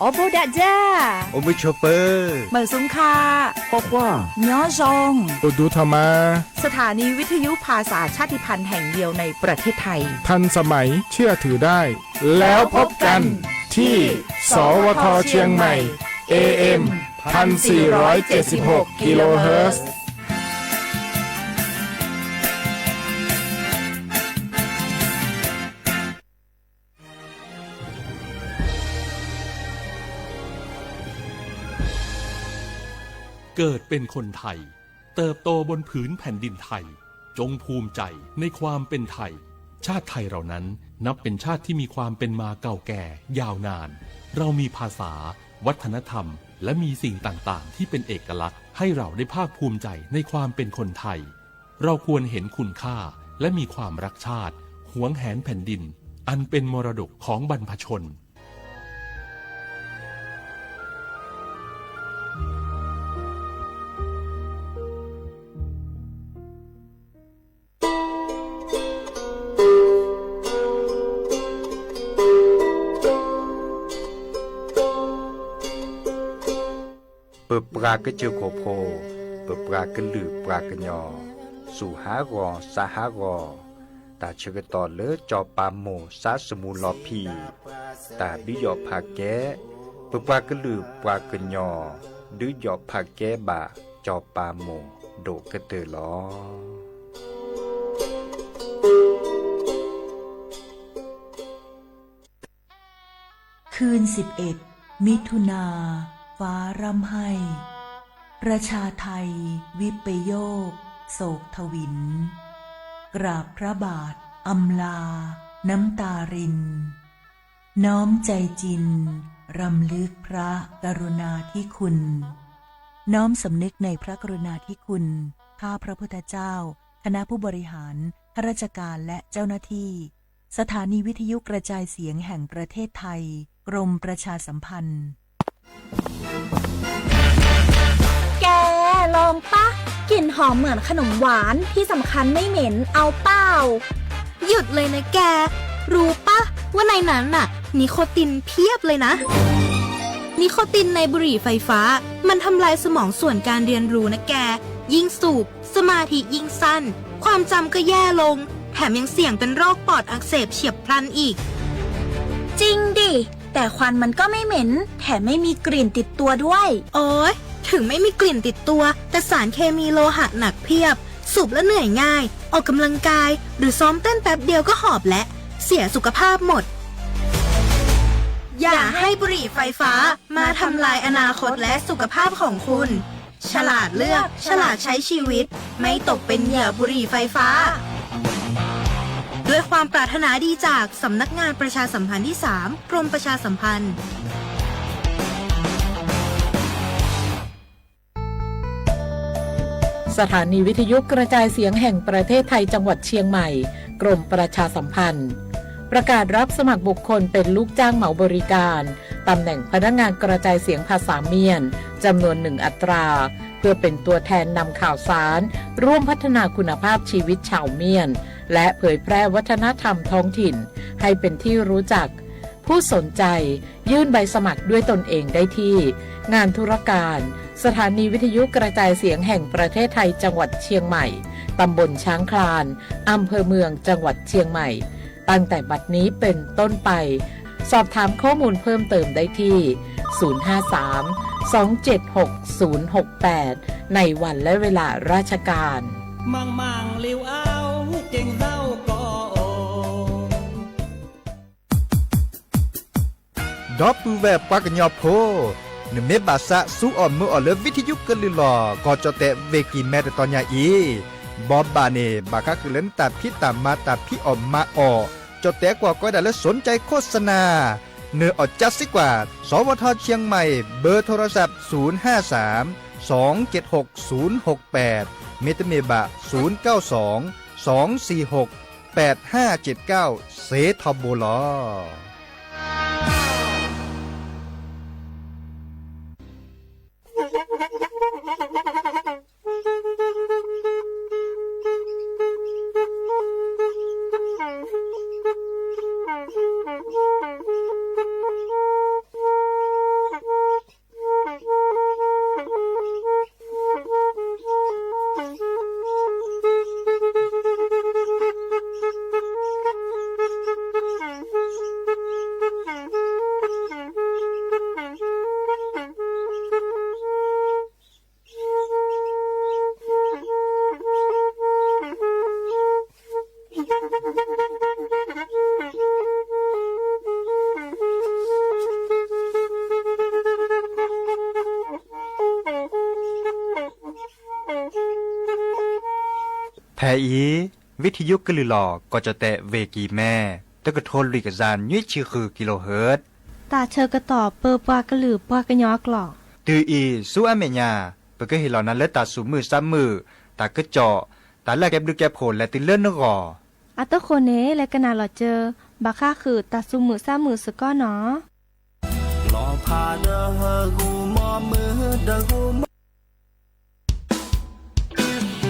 โอโบดะจ้า โอมือโชเปอร์ เหมยซุงค่ะ โอควา ยอซอง โอดูทอมา สถานีวิทยุภาษาชาติพันธุ์แห่งเดียวในประเทศไทย ทันสมัย เชื่อถือได้ แล้วพบกันที่ สวท เชียงใหม่ เอเอ็ม พันสี่ร้อยเจ็ดสิบหก กิโลเฮิรตซ์ เกิดเป็นคนไทย เติบโตบนผืนแผ่นดินไทย จงภูมิใจในความเป็นไทย ชาติไทยเรานั้นนับเป็นชาติที่มีความเป็นมาเก่าแก่ยาวนาน เรามีภาษา วัฒนธรรม และมีสิ่งต่างๆ ที่เป็นเอกลักษณ์ ให้เราได้ภาคภูมิใจในความเป็นคนไทย เราควรเห็นคุณค่า และมีความรักชาติ หวงแหนแผ่นดิน อันเป็นมรดกของบรรพชน ပပှၤကစၢၢ်ခိၣ်ဖိ, ပပှၤကလုာ်ပှၤကညီ, စူၢ်ဟးဂီၤ စါဟးဂီၤ, တၢ်ဆၢကတီၢ်လၢစီၤပၤမိၢ် စါစမူလီၤဖံး, တၢ်ဒုးယီၣ်ဖးကဲ, ပပှၤကလုာ်ပှၤကညီ, ဒုးယီၣ်ဖးကဲဘၣ် စီၤပၤမိၢ်ဒိၣ်ကတၢၢ်လီၤ. คืนสิบเอ็ด มิถุนา ฟ้าร่ำไห้ ประชาไทย วิปโยค โศกทวิน กราบพระบาท อำลา น้ำตาริน น้อมใจจริน รำลึกพระกรุณาธิคุณ น้อมสำนึกในพระกรุณาธิคุณ ข้าพระพุทธเจ้า คณะผู้บริหาร ข้าราชการ และเจ้าหน้าที่ สถานีวิทยุกระจายเสียงแห่งประเทศไทย กรมประชาสัมพันธ์ แก ลองปะ กลิ่นหอมเหมือนขนมหวาน ที่สำคัญไม่เหม็น เอาเปล่า หยุดเลยนะแก รู้ปะ ว่าในนั้นน่ะ นิโคตินเพียบเลยนะ นิโคตินในบุหรี่ไฟฟ้า มันทำลายสมองส่วนการเรียนรู้นะแก ยิ่งสูบ สมาธิยิ่งสั้น ความจำก็แย่ลง แถมยังเสี่ยงเป็นโรคปอดอักเสบเฉียบพลันอีก จริงดิ แต่ควันมันก็ไม่เหม็น แถมไม่มีกลิ่นติดตัวด้วย โอ๊ย ถึงไม่มีกลิ่นติดตัว แต่สารเคมีโลหะหนักเพียบ สูบแล้วเหนื่อยง่าย ออกกำลังกาย หรือซ้อมเต้นแป๊บเดียวก็หอบแล้ว เสียสุขภาพหมด อย่าให้บุหรี่ไฟฟ้ามาทำลายอนาคตและสุขภาพของคุณ ฉลาดเลือก ฉลาดใช้ชีวิต ไม่ตกเป็นเหยื่อบุหรี่ไฟฟ้า ด้วยความปรารถนาดีจากสำนักงานประชาสัมพันธ์ที่สาม กรมประชาสัมพันธ์ สถานีวิทยุกระจายเสียงแห่งประเทศไทยจังหวัดเชียงใหม่ กรมประชาสัมพันธ์ ประกาศรับสมัครบุคคลเป็นลูกจ้างเหมาบริการ ตำแหน่งพนักงานกระจายเสียงภาษาเมียน จำนวนหนึ่งอัตรา เพื่อเป็นตัวแทนนำข่าวสาร ร่วมพัฒนาคุณภาพชีวิตชาวเมียน และเผยแพร่วัฒนธรรมท้องถิ่น ให้เป็นที่รู้จัก ผู้สนใจ ยื่นใบสมัครด้วยตนเองได้ที่ งานธุรการ สถานีวิทยุกระจายเสียงแห่งประเทศไทยจังหวัดเชียงใหม่ ตำบลช้างคลาน อำเภอเมืองจังหวัดเชียงใหม่ ตั้งแต่บัดนี้เป็นต้นไป สอบถามข้อมูลเพิ่มเติมได้ที่ ศูนย์ห้าสาม สองเจ็ดหก ศูนย์หกแปด ในวันและเวลาราชการ มังมังลิวเอา เก่งเศร้าก็โอ ဒီပုၢ်ဝဲၢ်ပှၤကညီဖိ, နမ့ၢ်ဘၣ်သးစူအီၣ်မုာ်အီၣ်လၢ ဝံထယုကလုၢ်လီၤ ကီၢ်ကၠီၣ်တဲၣ်ဝ့ၢ်ကံၢ်မဲတတီၤညါအံၤ, ဘီဘၣ်န့ၣ် ဘၣ်ဃးဃုာ်လၢနတၢ်ဖံးတၢ်မၤတၢ်ဖံးအီၣ်မၤအီၣ်, ကၠီၣ်တဲၣ်ကွၢ်ကီဒၣ်လၢ สนใจโฆษณา, နအီၣ်ကၠါစ့ကွၢ် สวท เชียงใหม่ เบอร์โทรศัพท์ ศูนย์ห้าสาม สองเจ็ดหก ศูนย์หกแปด မ့တမ့ၢ်ဘၣ် ศูนย์เก้าสอง สองสี่หก แปดห้าเจ็ดเก้า စ့ထီဘိလီၤ. ဖဲအံၤ ဝံထယုကလုၢ်လီၢ် ကီၢ်ကၠီၣ်တဲၣ် ဝ့ၢ်ကံၢ်မဲ တကထိလွံၢ်ကယၤနွံဆံဃုကံလိၣ်ဟၢၣ် တၢ်ဆၢကတီၢ်ပၢပှၤကလုာ်ပှၤကညီအကျိာ် တုၤအံၤဆူအမဲာ်ညါ ပကဟ့ၣ်လီၤနၤလၢတၢ်သူၣ်မုာ်သးမုာ် တၢ်ကစီၣ် တၢ်လၢအကဲဘျုးကဲဖှိၣ်လဲၤတုၤလၢနဂီၢ် အသဃိန့ၣ် လဲၤကနၣ်လီၤစၢၤ ဘၣ်ဃးဃုာ်တၢ်သူၣ်မုာ်သးမုာ်စ့ၢ်ကီးနီၤ. လီၤဖးဒီးဂီၤမီမုၢ်ဒီးဂီၤမီ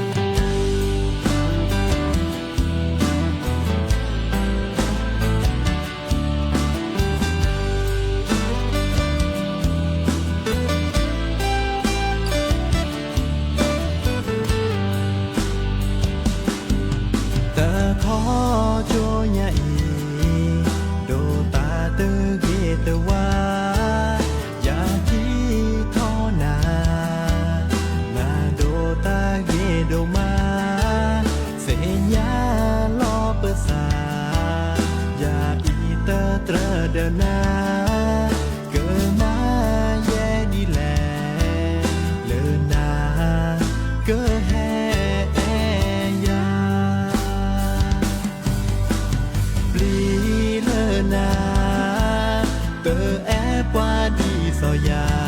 တခီကၠိညါအံၤ ဒိၣ်တၢ်တဂ့ၤတဝါ ယၤကံထီနၤ နၤဒိၣ်တၢ်ဂ့ၤဒိၣ်မး သ့ၣ်ညါလီၤပသး ယၤအံၤတတြၢၤဒီးနၤ ကမၤယဲဒ်လဲၣ် လၢနၤ ကဟဲအဲၣ်ယၤ ပျံၤလၢနၤ တအဲၣ်ပှၤဒ်သိးယၤ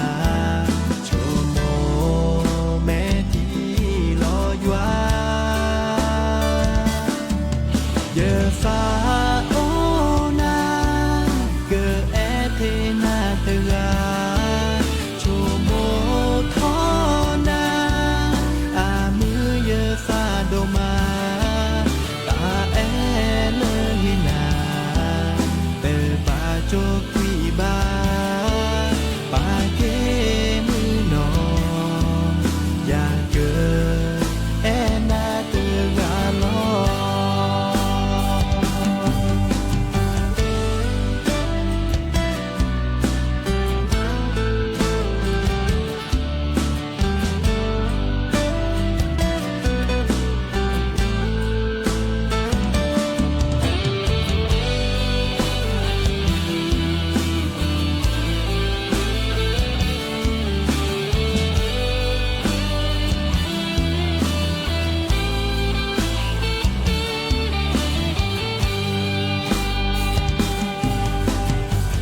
ဆိကမိၣ်မဲာ်ထံလီၤယွၤ ယသးအိၣ်နၤ ကအဲၣ်ထဲနၤတဂၤ ဆိကမိၣ်ထီၣ်နၤ အမုာ်ယသးဒိၣ်မး တၢ်အဲၣ်လၢဟ့ၣ်နၤ တဘၣ်ကၠိကွံာ်ဘၣ် ပာ်ကဲမုၢ်နီၤ ယၤကအဲၣ်နၤတဂၤလီၤ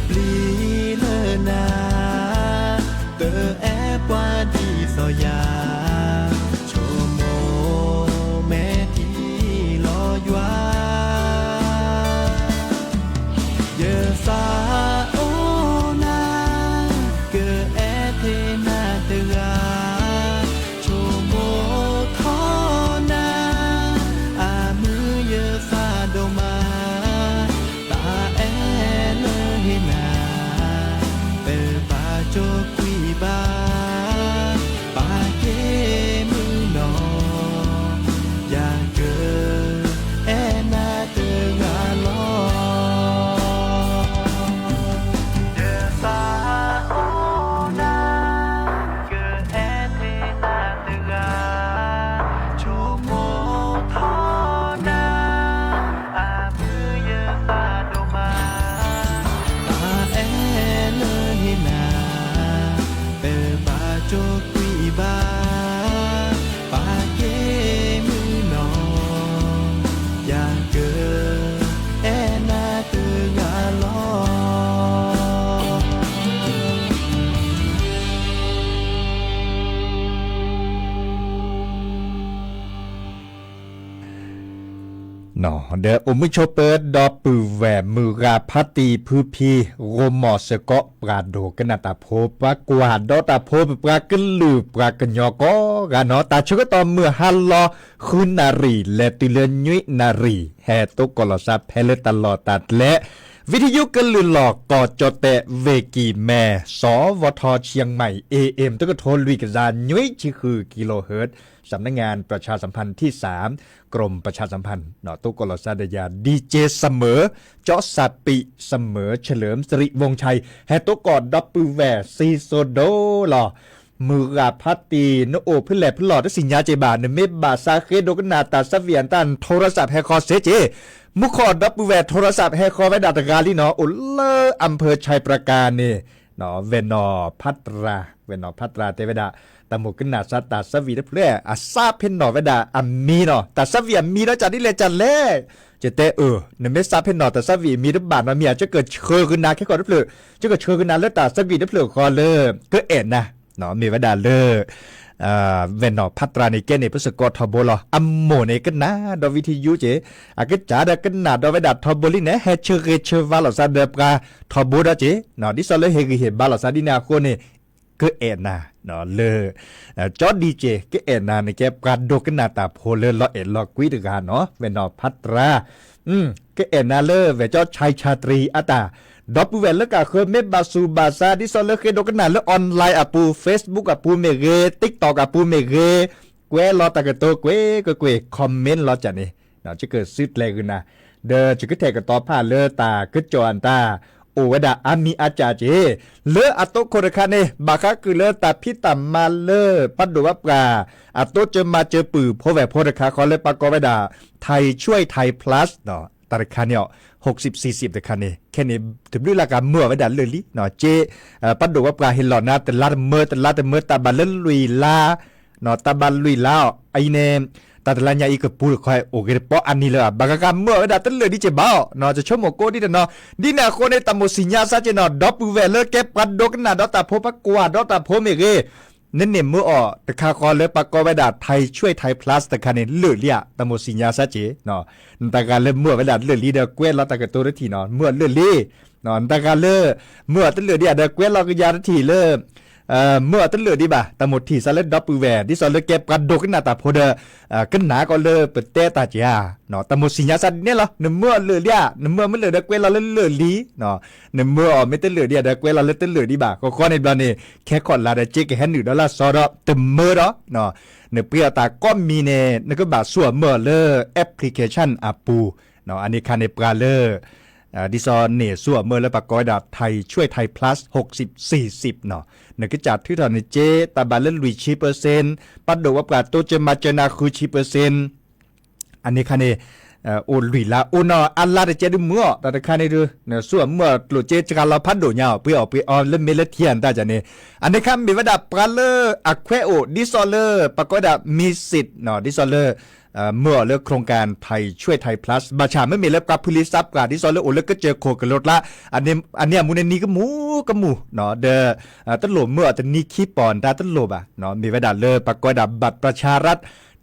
ပျံၤလၢနၤ တအဲၣ်ပှၤဒ်သိးယၤ ဆိကမိၣ်မဲာ်ထံလီၤယွၤ ယသးအိၣ်နၤ ကအဲၣ်ထဲနၤတဂၤ ဆိကမိၣ်ထီၣ်နၤ အမုာ်ယသးဒိၣ်မး တၢ်အဲၣ်လၢဟ့ၣ်နၤ တဘၣ်ကၠိကွံာ်ဘၣ် ပာ်ကဲမုၢ်နီၤ ယၤကအဲၣ်နၤတဂၤလီၤ ယသးအိၣ်နၤ ကအဲၣ်ထဲနၤတဂၤ ဆိကမိၣ်ထီၣ်နၤ အမုာ်ယသးဒိၣ်မး တၢ်အဲၣ်လၢဟ့ၣ်နၤ တဘၣ်ကၠိကွံာ်ဘၣ် ပာ်ကဲမုၢ်နီၤ ယၤကအဲၣ်နၤတဂၤလီၤ ဒီးအိၣ်မုာ်ဆိးပၢၤဒီပုၢ်ဝဲၢ် မုၢ်ဂၤဖါတံၢ်ဖုဖံ ဂိၢ်မီၢ်စ့ၢ်ကီး ပှၤဒိကနၣ်တၢ်ဖိ ပှၤကွၢ်ဒီးတၢ်ဖိ ပပှၤကလုာ်ပှၤကညီကိးဂၤနီၤ တၢ်ဆၢကတီၢ်မုၢ်ဟါလီၤ ဃုနၣ်ရံၣ် လဲၤတုၤလၢနွံနၣ်ရံၣ် ဟဲသကိးလီၤသးဖဲလၢတၢ်လီၢ်တၢ်ကျဲ ဝံထယုကလုၢ်လီၢ် ကီၢ်ကၠီၣ်တဲၣ် ဝ့ၢ်ကံၢ်မဲ စဝထ เชียงใหม่ เอเอ็ม တကထိလွံၢ်ကယၤနွံဆံဃုကံလိၣ်ဟၢၣ် สำนักงานประชาสัมพันธ์ที่สาม กรมประชาสัมพันธ์ သကိးလီၤသးဒီးယၤ DJ เสมอ จ๊อสปี เสมอ เฉลิมสิริวงศ์ชัย ဟဲသကိးဒီပုၢ်ဝဲၢ်စံၣ်စိၤဒိၣ်လီၤ မုၢ်ဂၤဖါတံၢ် နအိၣ်ဖဲလဲၣ်ဖဲလဲၣ် တသ့ၣ်ညါက့ၤဘၣ် နမ့ၢ်ဘၣ်သးဃ့ဒိကနၣ်တၢ်သးဝံၣ်အတၢ် โทรศัพท์ ဟဲဃီၤစ့ၢ်ကီး မူခိၣ်ဒီပုၢ်ဝဲၢ် โทรศัพท์ ဟဲဃီၤဝဲဒၣ်တဂၤလံနီၤ အိၣ်လၢ อำเภอชัยปราการ န့ၣ် ဝဲၢ်နီၢ်ဖးတြၢ်, ဝဲၢ်နီၢ်ဖးတြၢ်တဲဝဲဒၣ် တၢ်မိၣ်ကနၣ်စၢ်တၢ်သးဝံၣ်တဖျၢၣ် အစးဖဲနီၣ်ဝဲဒၣ်အမံၤနီၤ, တၢ်သးဝံၣ်အမံၤဒီးကၢ်ဒ်လဲၣ်ကၢ်လဲၣ်, ယတဲအၢ နမ့ၢ်စးဖဲနီၣ်တၢ်သးဝံၣ်အမံၤတဘၣ်နီတမံၤ ယကဆှၢကနၤခဲကီၢ်တဖျၢၣ်, ယကဆှၢကနၤလၢတၢ်သးဝံၣ်တဖျၢၣ်ဃီလၢ ကအဲၣ်နၤ, မ့ၢ်ဝဲဒၣ်လၢ ဝဲၢ်နီၣ်ဖးတြၢ်န့ၣ်ကဲန့ၣ် ပစ့ၢ်ကီးထီဘိလီၤ. အမိၢ်န့ၣ်ကနၣ်ဒီးဝံထယုက့ၤ, အကစၢ်ဒီးကနၣ်ဒီးဝဲဒၣ်ထီဘိလံန့ၣ် ဟဲဆၢဂ့ၤဆၢဝါလိာ်သးဒီးပှၤထီဘိဒီးက့ၤ, ဒ်သိးလၢဟ့ၣ်ဂံၢ်ဟ့ၣ်ဘါလိာ်သးဒ်န့ၣ်အဃိန့ၣ် ကအဲၣ်နၤ လၢ ကၠီဒံက့ၤ ကအဲၣ်နၤန့ၣ်ကဲပှၤဒိကနၣ်တၢ်ဖိလၢလီၤအဲၣ်လီၤကွံတဂၤနီၤ, ဝဲၢ်နီၣ်ဖးတြၢ် ကအဲၣ်နၤလၢဝဲၢ်ကၠီဆဲးဆးတြံၤအတၢ်, ဒီပုၢ်ဝဲၢ်လၢကဃၢၤမ့ၢ်ဘၣ်ဆူးဘၣ်ဆါ ဒ်သိးလၢဃ့ဒိကနၣ်လၢ online အပူၤ Facebook အပူၤမ့ၢ်ဂ့ၤ TikTok အပူၤမ့ၢ်ဂ့ၤ, ကွဲးလီၤတၢ်ကတိၤကွ့ၢ်ကွ့ၢ်ကွ့ၢ် comment လီၤကၢ်န့ၣ်, ယကစုကျဲၤဂ့ၤနၤ, ဒီးယကထဲၣ်ကတီၤဖးလၢတၢ်ကစီၣ်အတၢ် အိၣ်ဝဲဒၣ်အါမံၤအါကၢ်က့ၤ, လၢအတိခိၣ်တခါန့ၣ် ဘၣ်ဃးဃုာ်လၢတၢ်ဖံးတၢ်မၤလၢပှၤဒိၣ်ပှၤပှၢ် အတိစၢၤမၤစၢၤပုၢ်ဖိဝဲၢ်ဖိတခါဃီလၢပှၤကိးဝဲဒၣ် Thai Chuai Thai Plus တၢ်တခါန့ၣ်အီၤ ဟိးစံးစံးတခါန့ၣ် ခဲန့ၣ် တဘျုးလၢ်ကမၢအီၤဝဲဒၣ်လၢာ်လံ, က့ ပှၤဒိၣ်ပှၤပှၢ်ဟ့ၣ်လီၤနၤ တလါတမၢ တလါတမၢ တၢ်ဘၣ်လၢလွံၢ်လါ တၢ်ဘၣ်လွံၢ်လါအီၤ အအံၤန့ၣ် တၢ်တလါညါအံၤကပူၤတခီ အိၣ်ဂ့ၤတပီအါနံၤလၢၤဘၣ် ဘၣ်ဃးဃးမၢအီၤဝဲဒၣ်တလၢာ်ဒံးက့ၤဘၣ်အီၤ ယဆိကမိၣ်ကိးဒံးတနီၤ, ဒ်န့ၣ်အဃိန့ၣ် တၢ်မိၣ်ဆံၣ်ညါစၢ်က့ၤနီၤ ဒီပုၢ်ဝဲၢ်လၢကဲပှၤဒိကနၣ်ဒီးတၢ်ဖိ ပှၤကွၢ်ဒီးတၢ်ဖိမ့ၢ်ဂ့ၤ နန့ၣ်မၢအီၤတခါဃီလၢပှၤကိးဝဲဒၣ် Thai Chuai Thai Plus တခါန့ၣ် လၢာ်လံဧါ တၢ်မိၣ်ဆံၣ်ညါစၢ်က့ၤ, နတၢ်ဂၤလၢမၢအီၤဝဲဒၣ်လၢာ်လံဒီး ကွဲးလီၤတၢ်ကတိၤတထံၣ်နီၤ မၢအီၤလၢာ်လံ, နတၢ်ဂၤလၢ မၢအီၤတလၢာ်ဒံးဧါဒီး ကွဲးလီၤကယၤတထံၣ်လၢ မၢအီၤတလၢာ်ဒံးဘၣ် တၢ်မိၣ်ထံၣ်စၢ်လၢဒီပုၢ်ဝဲၢ် ဒ်သိးလၢကဲပှၤဒိကနၣ်တၢ်ဖိဒီး ကနၣ်ကီးလၢပတဲတၢ်က့ၤဧါ, တၢ်မိၣ်ဆံၣ်ညါစၢ်ဒ်န့ၣ်လီၤ နမၢအီၤလၢာ်လံဧါ နမၢအီၤမ့ၢ်လၢာ်ဒီး ကွဲးလီၤလၢလၢာ်လံ နမၢအီၤမ့ၢ်တလၢာ်ဒံးဧါဒီး ကွဲးလီၤလၢတလၢာ်ဒံးဘၣ် ဃီဃီန့ၣ်ဘျီန့ၣ် ခဲခီၣ်လာ်ဒီး က့ကဟဲနုာ်ဒီးလၢစီဒီး တမၢဒီး နပှ့ၤအီၤတၢ်ကိးမံၤန့ၣ် နကဘၣ်ဆူၣ်အီၤမၢအီၤလၢ application အပူၤ, အန့ၣ်ခါန့ၣ်ပှၤလၢ ဒ်သိးန့ၣ်ဆူၣ်အီၤမၢအီၤလၢပှၤကိးဝဲဒၣ် Thai Chuai Thai Plus ဟိးစံးစံးနီၤ, နကစၢ်ထုးထီၣ်န့ၣ်က့ တၢ်ဘၣ်လၢလွံၢ်ဆံ percent, ပှၤဒိၣ်ပှၤပှၢ်တိစၢၤမၤစၢၤနၤဃုဆံ percent အန့ၣ်ခါန့ၣ် အိၣ်လွံၢ်လါ အိၣ်နီၤအါလါတကဲဒုးမုာ်အီၤ တၢ်တခါန့ၣ်ဒုး နဆူၣ်အီၤမၢအီၤကျိၣ်စ့စှၤလီၤဖးဒိၣ်ညါအီၤ ပှ့ၤအီၣ်ပှ့ၤအီလၢမ့ၢ်လၢထံအတၢ်ကန့ၣ်, အန့ၣ်ခါမ့ၢ်ဝဲဒၣ်ပှၤလၢအခွဲးအိၣ် ဒ်သိးလၢ ပှၤကိးဝဲဒၣ် မံစ့း ဒ်သိးလၢ မၢအီၤလၢ โครงการ Thai Chuai Thai Plus ဘၣ်ဆၣ်မ့မ့ၢ်လၢပှၤဖုလံစးပှၢ် ဒ်သိးလၢအိၣ်လၢကစၢၢ်ခိၣ်ကလိၤကျါ အန့ၣ်အမူန့ၣ်နံၤကမူၤကမူၤ ဒီး တလိၣ်မၢအီၤတနံၤခံပီၢ်တၢ်တလိၣ်ဘၣ်, မ့ၢ်ဝဲဒၣ်လၢပှၤကိးဝဲဒၣ် บัตรประชารัฐ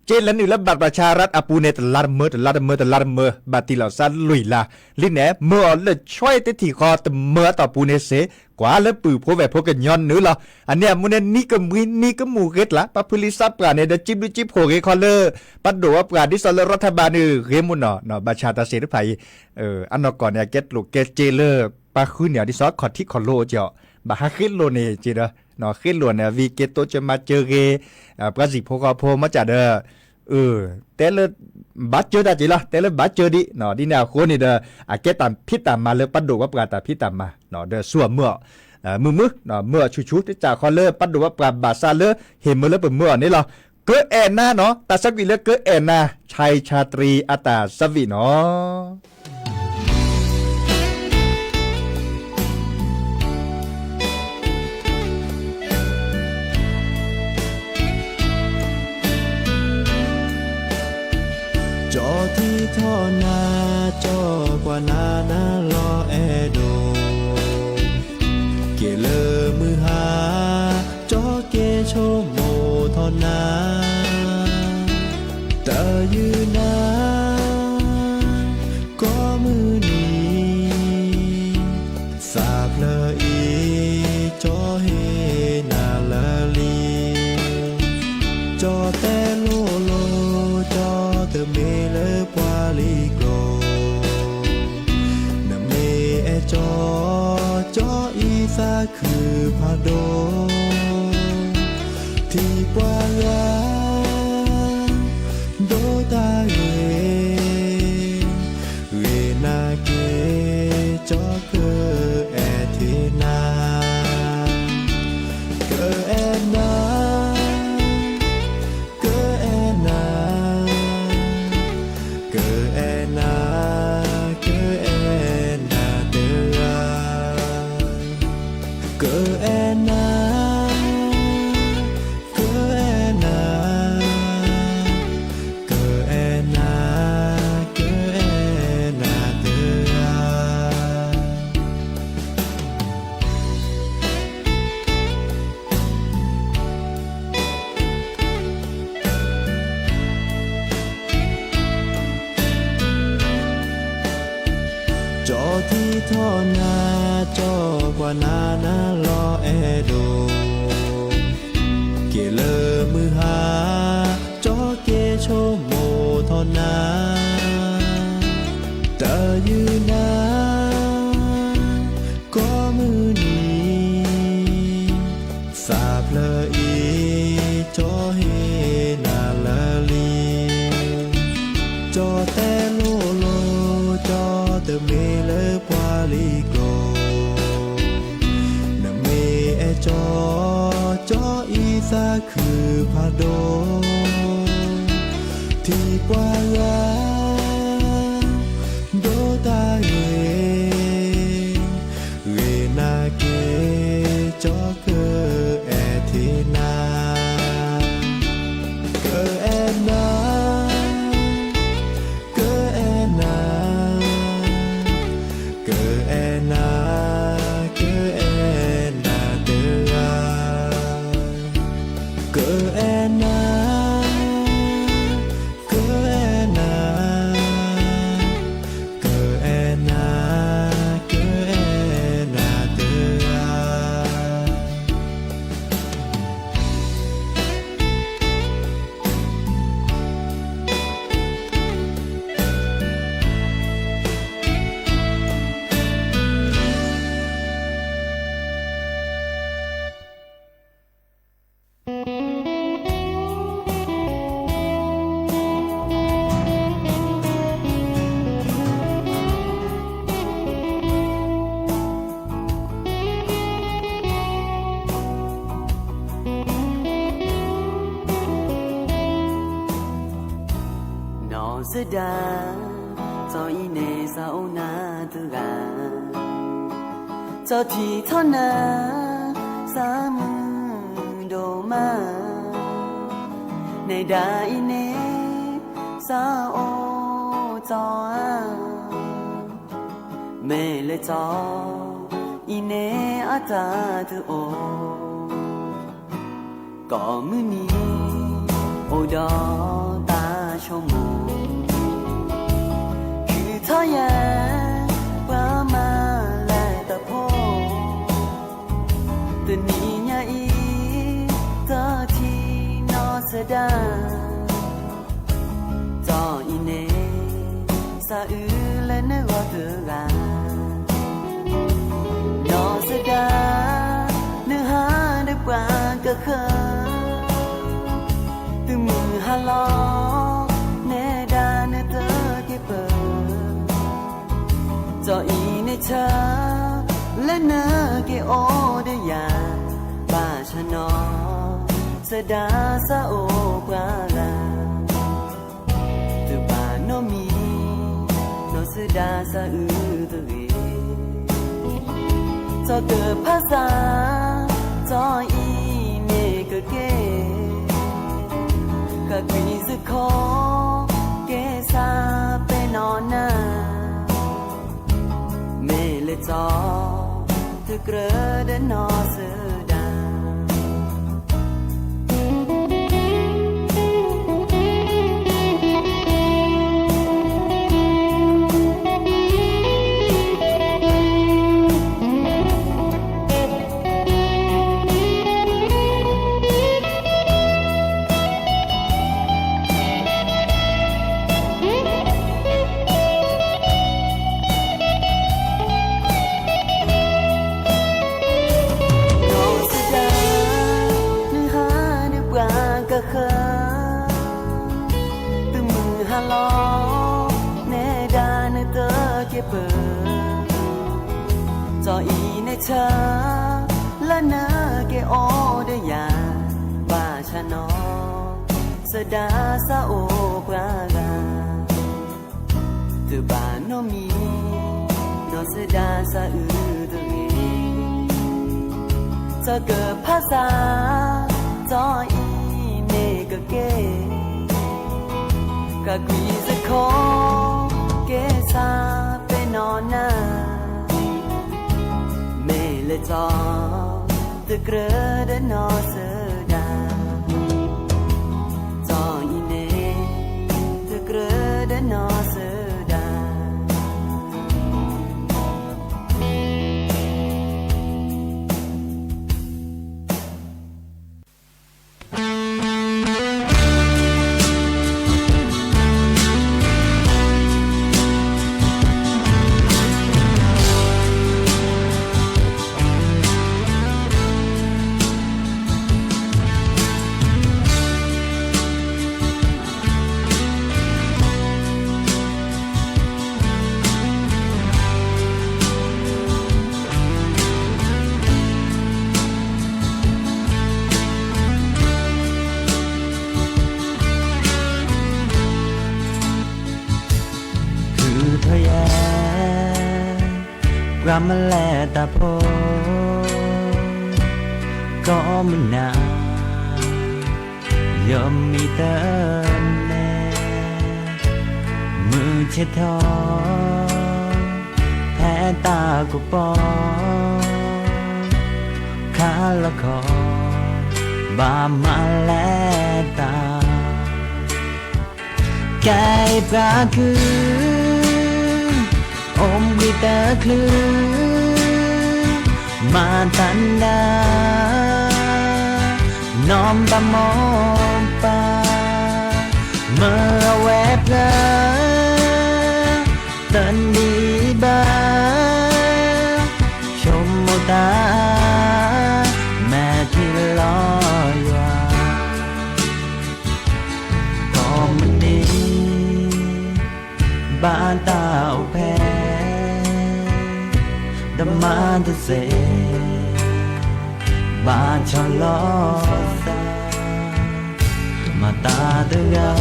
က့လဲၤနုာ်လၢ บัตรประชารัฐ အပူၤန့ၣ် တလါတမၢ တလါတမၢ တလါတမၢ ဘၣ်တံၢ်လီၤစၢ်လွံၢ်လါ, လံန့ၣ် မၢအီၤလၢ Chuai တထံၣ်ဃီ တမၢအတီၢ်ပူၤန့ၣ်စ့ၢ် ကွၢ်လၢပုၢ်ဖိဝဲၢ်ဖိကညီနုာ်လီၤ, အန့ၣ်အမူန့ၣ် နံၤကမူၤနံၤကမူၤဂ့ၤကျါ ပှၤဖုလံစးပှၢ်န့ၣ် ဒီးစံးဘျုးစံးဖှိၣ်ဂ့ၤခီလၢ ပှၤဒိၣ်ပှၤပှၢ် ဒ်သိးလၢ รัฐบาล န့ၣ် ဂ့ၤမူနီၤ ဘၣ်ဆၣ်တၢ်စ့ၢ်တဖၣ်အံၤ အနီၢ်ကီၢ်န့ၣ် အကဲကျိၣ်ကဲစ့လၢ ပှၤဃုန့ၢ်အီၤဒ်သိးခီၣ်ထံးခီၣ်လိအက့ၢ်အီၤ, ဘၣ်ဟးဃ့လိာ်န့ၣ်က့ဒီး ဃ့လိာ်န့ၣ် အဝံၤက့တိစၢၤမၤစၢၤဂ့ၤ ပှၤစံၣ်ဖိဃီဖိ မ့ၢ်ကၢ်ဒီး တဲလၢ ဘၣ်စၢၤတၢ်က့ၢ်လီၤ တဲလၢဘၣ်စၢၤဒံး ဒ်န့ၣ်အဃိန့ၣ်ဒီး အကဲတၢ်ဖံးတၢ်မၤလၢပှၤဒိၣ်ပှၤပှၢ်တၢ်ဖံးတၢ်မၤ ဒီးဆူၣ်အီၤမၢအီၤ မုာ်မုာ် မၢအီၤဆူၣ်ဆူၣ် တစၢ်ဃီလၢပှၤဒိၣ်ပှၤပှၢ်ဘၣ်ဆၣ်လၢ ဟ့ၣ်မၢလၢပမၢအီၤန့ၣ်လီၤ. ကအဲၣ်နၤနီၤ တၢ်သးဝံၣ်လၢကအဲၣ်နၤ ဆဲးဆးတြံၤအတၢ်သးဝံၣ်နီၤ ကၠီထံထီၣ်နၤ ကၠီကွၢ်နၤနၤလီၤအဲၣ်ဒိး က့ၤလၢမုၢ်ဟါ ကၠီက့ၤဆိကမိၣ်ထီၣ်နၤ တၢ်ယုၢ်နၤ ကိးမုၢ်နံၤ သးဖျၢၣ်အံၤ ကၠီဟ့ၣ်နၤလၢာ်လံ ကၠီတဲလိၤလိၤ ကၠီတမ့ၢ်လၢပှၤလံၤကျိာ် နမ့ၢ်အဲၣ်ကၠီ ကၠီအံၤသးခုဖးဒိၣ် ထံၣ်ပှၤဂၤ ဒိတၢ်ဂ့ၤ ဂ့ၤနၤက့ၤ ကၠီကအဲၣ်ထံနၤ ကအဲၣ်နၤ ကအဲၣ်နၤ ကအဲၣ်နၤ ကအဲၣ်နၤတဂၤ က ကၠီထံထီၣ်နၤ, ကၠီကွၢ်နၤနၤလီၤအဲၣ်ဒိး, က့ၤလၢမုၢ်ဟါ, ကၠီက့ၤဆိကမိၣ်ထီၣ်နၤ, တယုၢ်နၤ ကိးမုၢ်နံၤ, သးဖျၢၣ်အံၤ ကၠီဟ့ၣ်နၤလၢာ်လံ. ကၠီတဲလိၤလိၤ, ကၠီတမ့ၢ်လၢပှၤလံၤကျိာ်, နမ့ၢ်အဲၣ်ကၠီ, ကၠီအံၤသးခုဖးဒိၣ်, ထံၣ်ပှၤဂၤ ဒိတၢ်ဂ့ၤ, ဂ့ၤနာ်က့ၤ ကၠီကအဲၣ်ထံၣ်နၤ, ကအဲၣ်နၤ, ကအဲၣ်နၤ, ကအဲၣ်နၤ, ကအဲၣ်နၤတဂၤ, ကအဲၣ်နၤ, ကအဲၣ်နၤ, ကအဲၣ်နၤ, ကအဲၣ်နၤတဂၤ. နီၢ်စဒါ, ကၠီအံၤန့ၣ်စးအိၣ်နၤတဂၤ, ကၠီထံၣ်ထီၣ်နၤ စးမုာ်ဒိၣ်မး, နဲဒၣ်အံၤန့ၣ် စးအိၣ်ကၠီဧါ, မ့ၢ်လၢကၠီအံၤန့ၣ်အတၢ်တအိၣ် ကိးမုၢ်နံၤ အိၣ်ဒီးတၢ်ဆိကမိၣ်, ထုးထီၣ်ယၤပှၤမၤလၢတၢ်ဖိ, တနံၤညါအံၤ တထံၣ်နီၢ်စဒါ ကၠီအံၤန့ၣ် စးအုးလၢနဂီၢ်တဂၤ, နီၢ်စဒါ နဟးဒီးပှၤကဃၢၤ, တုၤမုၢ်ဟါလီၤ နဲဒၣ်နတက့ၤပၢၢ်, ကၠီအံၤန့ၣ်ဆၢ လၢနက့ၤအိၣ်ဒီးယၤ, ဘၣ်ဆၣ်နီၢ်စဒါစးအိၣ်ပှၤဂၤ တဘၣ်နီတမံၤ, နီၢ်စဒါစးအုးတဂ့ၤ, ကၠီကဖးစး ကၠီအံၤမ့ၢ်ကက့ၤ, ဃၣ်ကွံာ်စခီ ကဲစးပဲနီၢ်နၤ, မ့ၢ်လၢကၠီ တကြၢးဒီးနီၢ်စဒါ နီၢ်စဒါ နဟးဒီးပှၤကဃၢၤ, တုၤမုၢ်ဟါလီၤ နဲဒၣ်နတက့ၤပၢၢ်, ကၠီအံၤန့ၣ်ဆၢ လၢနက့ၤအိၣ်ဒီးယၤ, ဘၣ်ဆၣ်နီၢ်စဒါစးအိၣ်ပှၤဂၤ တဘၣ်နီတမံၤ, နီၢ်စဒါစးအုးတဂ့ၤ, ကၠီကဖးစး ကၠီအံၤမ့ၢ်ကက့ၤ, ဃၣ်ကွံာ်စခီ ကဲစးပဲနီၢ်နၤ, မ့ၢ်လၢကၠီ တကြၢးဒီးနီၢ်စဒါ, ကၠီအံၤန့ၣ် တကြၢးဒီးနီၢ်စဒါ. ပှၤမၤလဲၤတၢ်ဖိ ကိးမုၢ်နၤ ယမံၤတန့ၢ် မုၢ်ဆ့ၣ်ထီၣ် ဖဲတၢ်ကပီၤ ခါလီၤခီ ဘၣ်မၤလဲၤတၢ် ကဲအံၤပှၤကုၢ် အိၣ်ဘှံးတချုး မၤတၢ်နၢ နီၢ်ဘၣ်မိၢ်ပၢ် မၢအဝဲဖျၢၣ် တနံၤဘၣ် ဆိကမိၣ်တၢ် မဲာ်ထံလီၤယွၤ ကိးမုၢ်နံၤ ဘၣ်တၢ်အိၣ်ဖျဲၣ် တမၤတစဲး ဘၣ်ဆီၣ်လီၤသး မၤတၢ်တဂၤ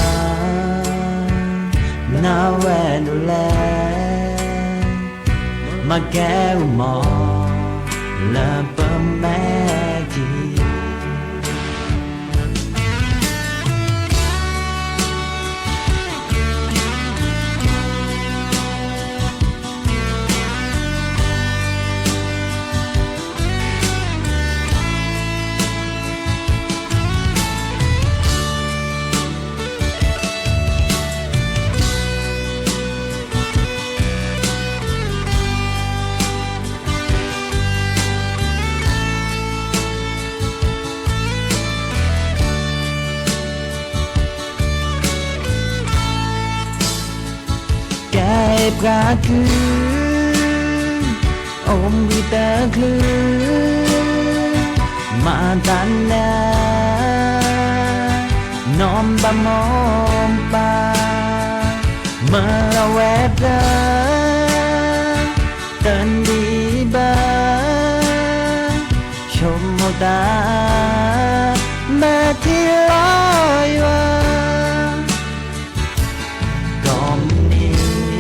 နဝဲဒၣ်လဲၣ် မၤကဲအမီၤ လၢပမဲာ်ထံ ကဲပှၤကုၢ် အိၣ်ဘှံးတချုး မၤတၢ်နၢ နီၢ်ဘၣ်မိၢ်ပၢ် မၢအဝဲဖျၢၣ် တနံၤဘၣ် ဆိကမိၣ်တၢ် မဲာ်ထံလီၤယွၤ ကိးမုၢ်နံၤ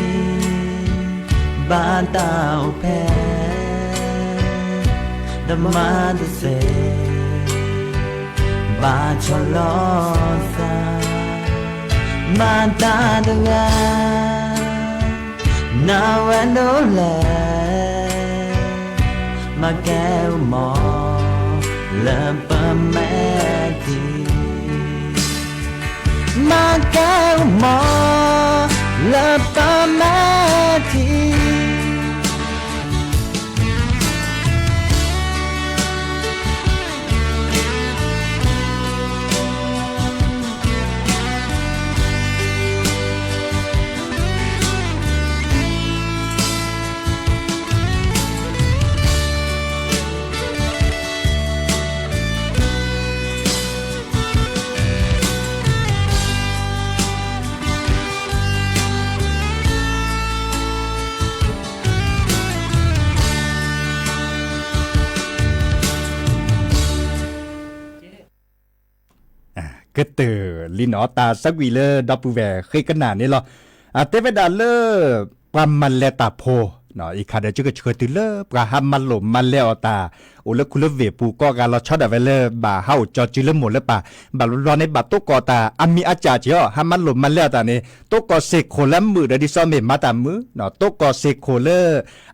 ဘၣ်တၢ်အိၣ်ဖျဲၣ် တမၤတစဲး ဘၣ်ဆီၣ်လီၤသး မၤတၢ်တဂၤ နဝဲဒၣ်လဲၣ် မၤကဲအမီၤ လၢပမဲာ်ထံ မၤကဲအမီၤ လၢပမဲာ်ထံ ကတၢၢ်လံနီၤ တၢ်သးကွံာ်လၢဒီပုၢ်ဝဲၢ်ဃ့ကနၣ်န့ၣ်လီၤ. တဲဝဲဒၣ်လၢ ပှၤမၤလဲၤတၢ်ဖိ အံၤခါဒီး ကဆှၢတုၤလၢပှၤဟးမၤလိာ်မၤလဲၤအီၤတၢ် အိၣ်လၢခူလၢဝ့ၢ်ပူၤ ကိးဂၤလီၤဆီဒၣ်ဝဲလၢ ဘၣ်ဟးအိၣ်ကၠီစုလၢမိၢ်လၢပၢ် ဘၣ်ဘျီဘျီန့ၣ် ဘၣ်တိၢ်ကီၢ်တၢ်အမံၤအစၢ်က့ၤအီၤ ဟးမၤလိာ်မၤလဲၤအီၤတၢ်န့ၣ် တိၢ်ကီၢ်စ့ၢ်ခိၣ်လၢမုာ်ဒီး ဒ်သိးမ့ၢ်မၤတၢ်မုာ် တိၢ်ကီၢ်စ့ၢ်ခိၣ်လၢ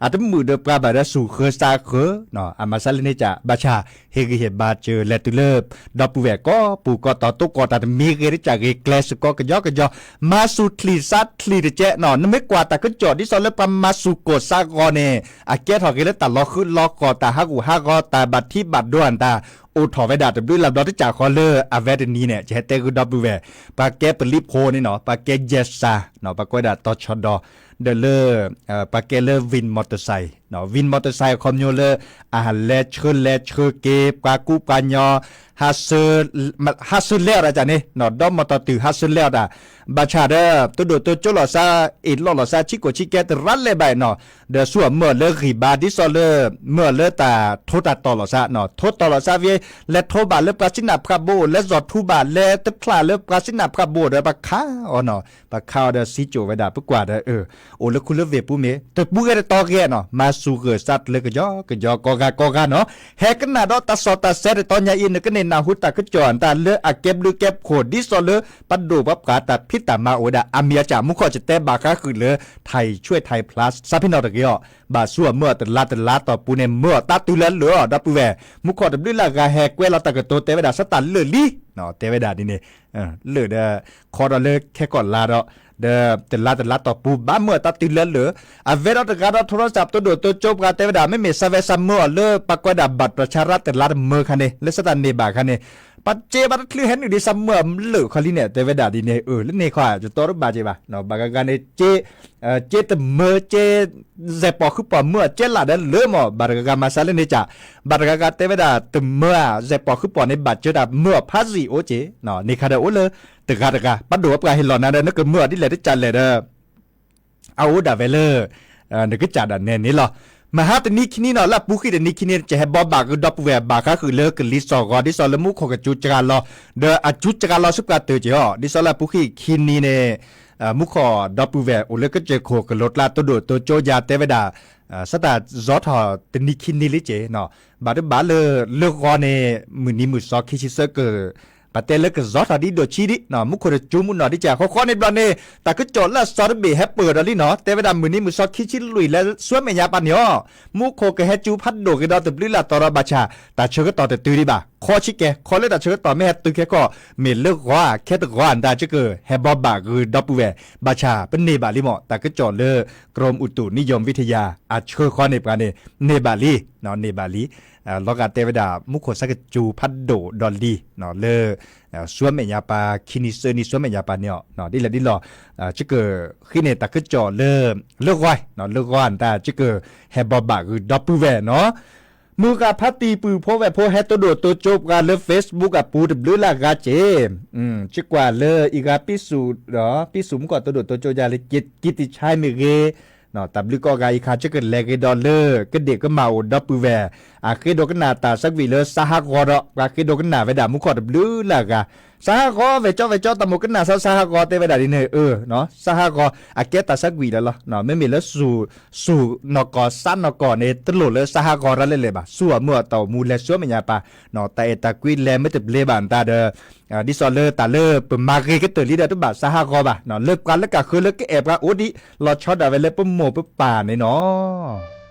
အတမုာ်ဒီးပှၤဘၣ်ဒီး စူၢ်ဃၢသးဃၢ အမၤစၢ်လၢန့ၣ်က ဘၣ်ဆၣ် ဟ့ၣ်ဂံၢ်ဟ့ၣ်ဘါစၢၤလဲၤတုၤလၢ ဒီပုၢ်ဝဲၢ်ကိးပူၤကိးတီၤ တိၢ်ကီၢ်တၢ်တမံၤဂ့ၤ တကးဂ့ၤကျဲစ့ၢ်ကီး ကယီကယီ မၤစူၢ်ချံၣ်သးချံၣ်တကဲးနီၤ နမ့ၢ်ကွၢ်တၢ်ကစီၣ်ဒ်သိးလၢပှၤမၤစူၢ်ကိၢ်သးဂီၤန့ၣ် အကဲထီၣ်က့ၤလၢတၢ်လီၤဃုလီၤဃီၤ တၢ်ဟးဂူာ်ဟးဂီၤ တၢ်ဘၣ်ထံဘၣ်ဒိအတၢ် အိၣ်ထီၣ်ဝဲဒၣ်တဘျုးလၢ်ဘျီတကးဃီလၢအဝဲတနံၤန့ၣ် ယဟဲတဲဂုာ်ဒီပုၢ်ဝဲၢ် ပှၤကဲပလံၤဖိန့ၣ်နီၤ ပှၤကဲယဲၢ်စၢ် ပှၤကိးဝဲဒၣ်တီၤဆီဒီး ဒီးလၢ ပှၤကဲလၢ van motorcycle နီၤ van motorcycle အခီပညီလၢ အလဲၤဆှၢလဲၤဆှၢက့ၤ ပှၤကူပှၤညီ ဟးဆှၢလဲၤအီၤတၢ်န့ၣ် ဒီးမီၢ်တီၢ်တုၤဟးဆှၢလဲၤအီၤတၢ် ဘၣ်ဆၣ်ဒီး တဒိၣ်တကၠိလီၤစၢ် အ့ၣ်လိာ်လီၤစၢ် ဆံးကိၣ်ဆံးကဲတရၣ်လဲၣ်ဘၣ်နီၤ ဒီးဆူအမၢၢ်လၢဂံၢ်ဘါဒ်သိးလၢ မၢၢ်လၢတၢ်ထိတၢ်တီၤလီၤစၢ်နီၤ ထိတီၤလီၤစၢ်ဝံၤ လဲၤထိဘၣ်လၢပှၤစံနၢ်ဖးဘိ လဲၤစီၤထူဘၣ် လဲၤတဖျၢၣ်လၢပှၤစံနၢ်ဖးဘိဒီး ပှၤခးအီၤနီၤ ပှၤခးအီၤဒီးစံးကိၣ်ဝဲဒၣ် ပကွၢ်ဒီး အၢ အိၣ်လၢခူလၢဝ့ၢ်ပူၤမ့ၢ် တပူၤဂ့ၤတတီၤဂ့ၤနီၤ မၤစူၤဂၢၢ်စးတလၢကယီကယီကိးဂၤကိးဂၤနီၤ ဟဲကနၣ်ဒီးတၢ်စီၣ်တၢ်ဆဲးတတီၤညါအံၤ နကန့ၢ်နၢ်ဟူတၢ်ကစီၣ်အတၢ်လၢအကဲဘျုးကဲဖှိၣ် ဒ်သိးလၢပဒိၣ်ပပှၢ်တၢ်ဖံးတၢ်မၤအိၣ်ဝဲဒၣ် အမံၤအစၢ် မူခိၣ်ကတဲဘၣ်ဃးဃုာ်လၢ ထံၣ်ဆွဲထံၣ်ဖျါ စးဖ့နီၣ်တဂ့ၤအီၤ ဘၣ်ဆူအမၢအီၤတလါတလါတီၢ်ပူၤန့ၣ် မၢအီၤတၢ်တုၤလၢလၢာ်အီၤ ဒီပုၢ်ဝဲၢ် မူခိၣ်တဘျုးလၢ်ဂၤဟဲကွဲးလီၤတၢ်ကတိၤတဲဝဲဒၣ် စးတၢ်လၢာ်လံ တဲဝဲဒၣ်ဒ်န့ၣ် လၢာ်ဒီး ခီဒီးလၢခဲကိာ်လါဒီး ဒီးတလါတလါတီၢ်ပူၤ ဘၣ်မၢအီၤတၢ်တုၤလၢလၢာ် အဝဲဒီးတဂၤဒီး ထီရီစၢ် ပတိၢ်ဒိၣ်တိကၠိပှၤတဲဝဲဒၣ် မ့မ့ၢ်စးဝဲစးမၢအီၤလၢ ပှၤကွဲးဒၣ်ဘၣ်တၢ်ဆါရၣ်တလါတမၢခါန့ၣ် လၢစးတၢ်န့ၢ်ဘၣ်ခါန့ၣ် ပကဲဘၣ်တချုးဟဲနုာ်ဒ်စးမၢအီၤလၢာ်ခီလံန့ၣ် တဲဝဲဒၣ်ဒ်န့ၣ် အၢ လၢန့ၣ်ခီ ယတီတဘၣ်က့ၤဘၣ် ဘၣ်ဂၤဂၤန့ၣ် က့ က့တမၢ က့ စဲးပိာ်ဃုာ်ပိာ်မၢအီၤကဲလၢာ်ဒီးလၢာ်မး ဘၣ်တဂၤဂၤမၤစၢၤလၢန့ၣ်ကၢ် ဘၣ်တဂၤဂၤတဲဝဲဒၣ် တမၢဧါ စဲးပိာ်ဃုာ်ပိာ်န့ၣ် ဘၣ်စၢၤတၢ်မၢအီၤဖးစံၣ်အိၣ်က့ၤ န့ၣ်ခါဒီးအိၣ်လၢ တဂၤတဂၤ ပဒိၣ်ပပှၢ်ဟ့ၣ်လီၤနၤဒီး နကမၢအီၤဒ်လဲၣ်တကၢ်လဲၣ်ဒီး အအိၣ်ဒၣ်ဝဲလၢ နကစၢ်ဒၣ်နဲန့ၣ်လီၤ. မဟါတနံၤခံနံၤနီၤ လၢအပူၤဃံတနံၤခံနံၤ ကဟဲဘီဘၣ်ဂ့ၤဒီပုၢ်ဝဲၢ် ဘၣ်ဃးဃုာ်လၢကလံၤစိးဂီၤ ဒ်သိးလၢမူခိၣ်ကစူၤစှၤလီၤ ဒီးအစူၤစှၤလီၤဆူပှၤတၢၢ်က့ၤအီၤ ဒ်သိးလၢအပူၤဃံခံနံၤန့ၣ် မူခိၣ်ဒီပုၢ်ဝဲၢ် အိၣ်လၢကစၢၢ်ခိၣ်ကလိၤကျါ တိၢ်ဒိၣ်တိကၠိယါတဲဝဲဒၣ် စးတၢ်ဇီထီၣ်တနံၤခံနံၤလံက့ၤနီၤ ဘၣ်တဘၣ်လၢ လၢဂီၤန့ၣ် မုၢ်နံၤမုၢ်စီခံဆံသၢကၢၢ် ပတဲလၢကဇီထီၣ်ဒ်ဒိၣ်ဆံဒ် မူခိၣ်တစူၤမုၢ်နီၢ်ဒ်ကၢ် ဃီဃီန့ၣ်ဘျီန့ၣ် တၢ်ကစီၣ်လၢအစီတဘ့ၣ်ဟဲပၢၢ်ဒီးလံနီၤ တဲဝဲဒၣ်မုၢ်နံၤမုၢ်စီခံဆံလွံၢ်လၢဆူမဲာ်ညါပၤန့ၣ်အီၤ မူခိၣ်ကဟဲစူၤဖးဒိၣ်က့ၤဒီးတဘျုးလၢ်တီၤဒီးဘၣ်ဆၣ် တၢ်ဆၢကတီၢ်တတုၤဒံးဘၣ် ခီဆံကဲ ခီလၢတၢ်ဆၢကတီၢ်မ့ၢ်ဟဲတုၤခဲကီၢ် မ့ၢ်လၢဂီၤဧါ ခဲတဂီၤဧါ နတၢ်ကစၢၢ်ကၢၢ် ဟဲဘီဘၣ်ဂ့ၤဒီပုၢ်ဝဲၢ် ဘၣ်ဆၣ်ပန့ၢ်ဘၣ်လံမး တၢ်ကစီၣ်လၢ ကရူၢ်မုၢ်တူၢ်နံၣ်ယိၣ်ဝံထယၢ် အဆှၢဃီန့ၣ်ပှၤန့ၣ် န့ၢ်ဘၣ်လံ န့ၢ်ဘၣ်လံ လီၤဂာ်တဲဝဲဒၣ် မူခိၣ်ဆၢကစူၤဖးဒိၣ်ဒီးလံ လၢ ဆူမဲာ်ညါပၤ ခံနံၤသၢနံၤဆူမဲာ်ညါပၤန့ၣ်အီၤ ဒ်လဲၣ်ဒ်လဲၣ် ကစၢၢ်ကၢၢ်ဃ့န့ၣ် တၢ်ကစီၣ်လၢ လၢဂီၤ လၢဂီၤ နတၢ်ကစၢၢ်ကၢၢ် ဟဲဘီဘၣ်ဂ့ၤဒီပုၢ်ဝဲၢ်နီၤ မုၢ်ဂၤဖါတံၢ်ပုၢ်ဖိဝဲၢ်ဖိဟဲတိၢ်ဒိၣ်တိကၠိပှၤလၢ Facebook အပူၤတဘျုးလၢ်ဂၤက့ၤ ကကွၢ်လၢအံၤဂၤပံစူၣ်ဒီး ပံစူၣ်မူခိၣ်တိၢ်ဒိၣ်တိကၠိယါလၢ ကံၢ်တံၢ်ဆါမ့ၢ်ဂ့ၤ တၢ်ဘျုးကိးဂၤအံၤခါ ကစၢၢ်ကလဲၤဂ့ၤဒီးလၢ ကဒ့ၣ်ကမၢ်အိၣ်ဒီပုၢ်ဝဲၢ် အဃ့ဒိကနၣ်တၢ်ဆၢကွံာ်လၢစါဟးဂီၤဒီး ပှၤဃ့ဒိကနၣ်ဝဲဒၣ်မူခိၣ်တဘျုးလၢ်ဂၤ စါဟးဂီၤ ဝဲၢ်ကၠီဝဲၢ်ကၠီ တၢ်မိၣ်ကနၣ်စါစါဟးဂီၤတဲဝဲဒၣ်ဒ်န့ၣ် အၢ စါဟးဂီၤ အကဲတၢ်ဆၢကွံာ်လၢလီၤ မ့မ့ၢ်လၢ စူၣ်နီၢ်ကီၢ်စါနီၢ်ကီၢ်န့ၣ် တလိၣ်လၢစါဟးဂီၤတၢ်လဲၣ်လဲၣ်ဘၣ် စူၣ်အမုၢ်အတီၢ်အိၣ်မူလဲၤဆူမဲာ်ညါပၤ တၢ်အဲၣ်တၢ်ကွံလဲၤမ့ၢ်တဘျ့ဘၣ်နတၢ်ဒီး ဒ်သိးလၢတၢ်လၢပမၤဂ့ၤကတၢၢ်လံဒီးတဘၣ်စါဟးဂီၤဘၣ် လၢပှၤလၢကဃၢၤလၢကအဲၣ်ပှၤအိၣ်ဒံး လီၤဆီဒၣ်ဝဲလၢပမိၢ်ပပၢ်န့ၣ်နီၤ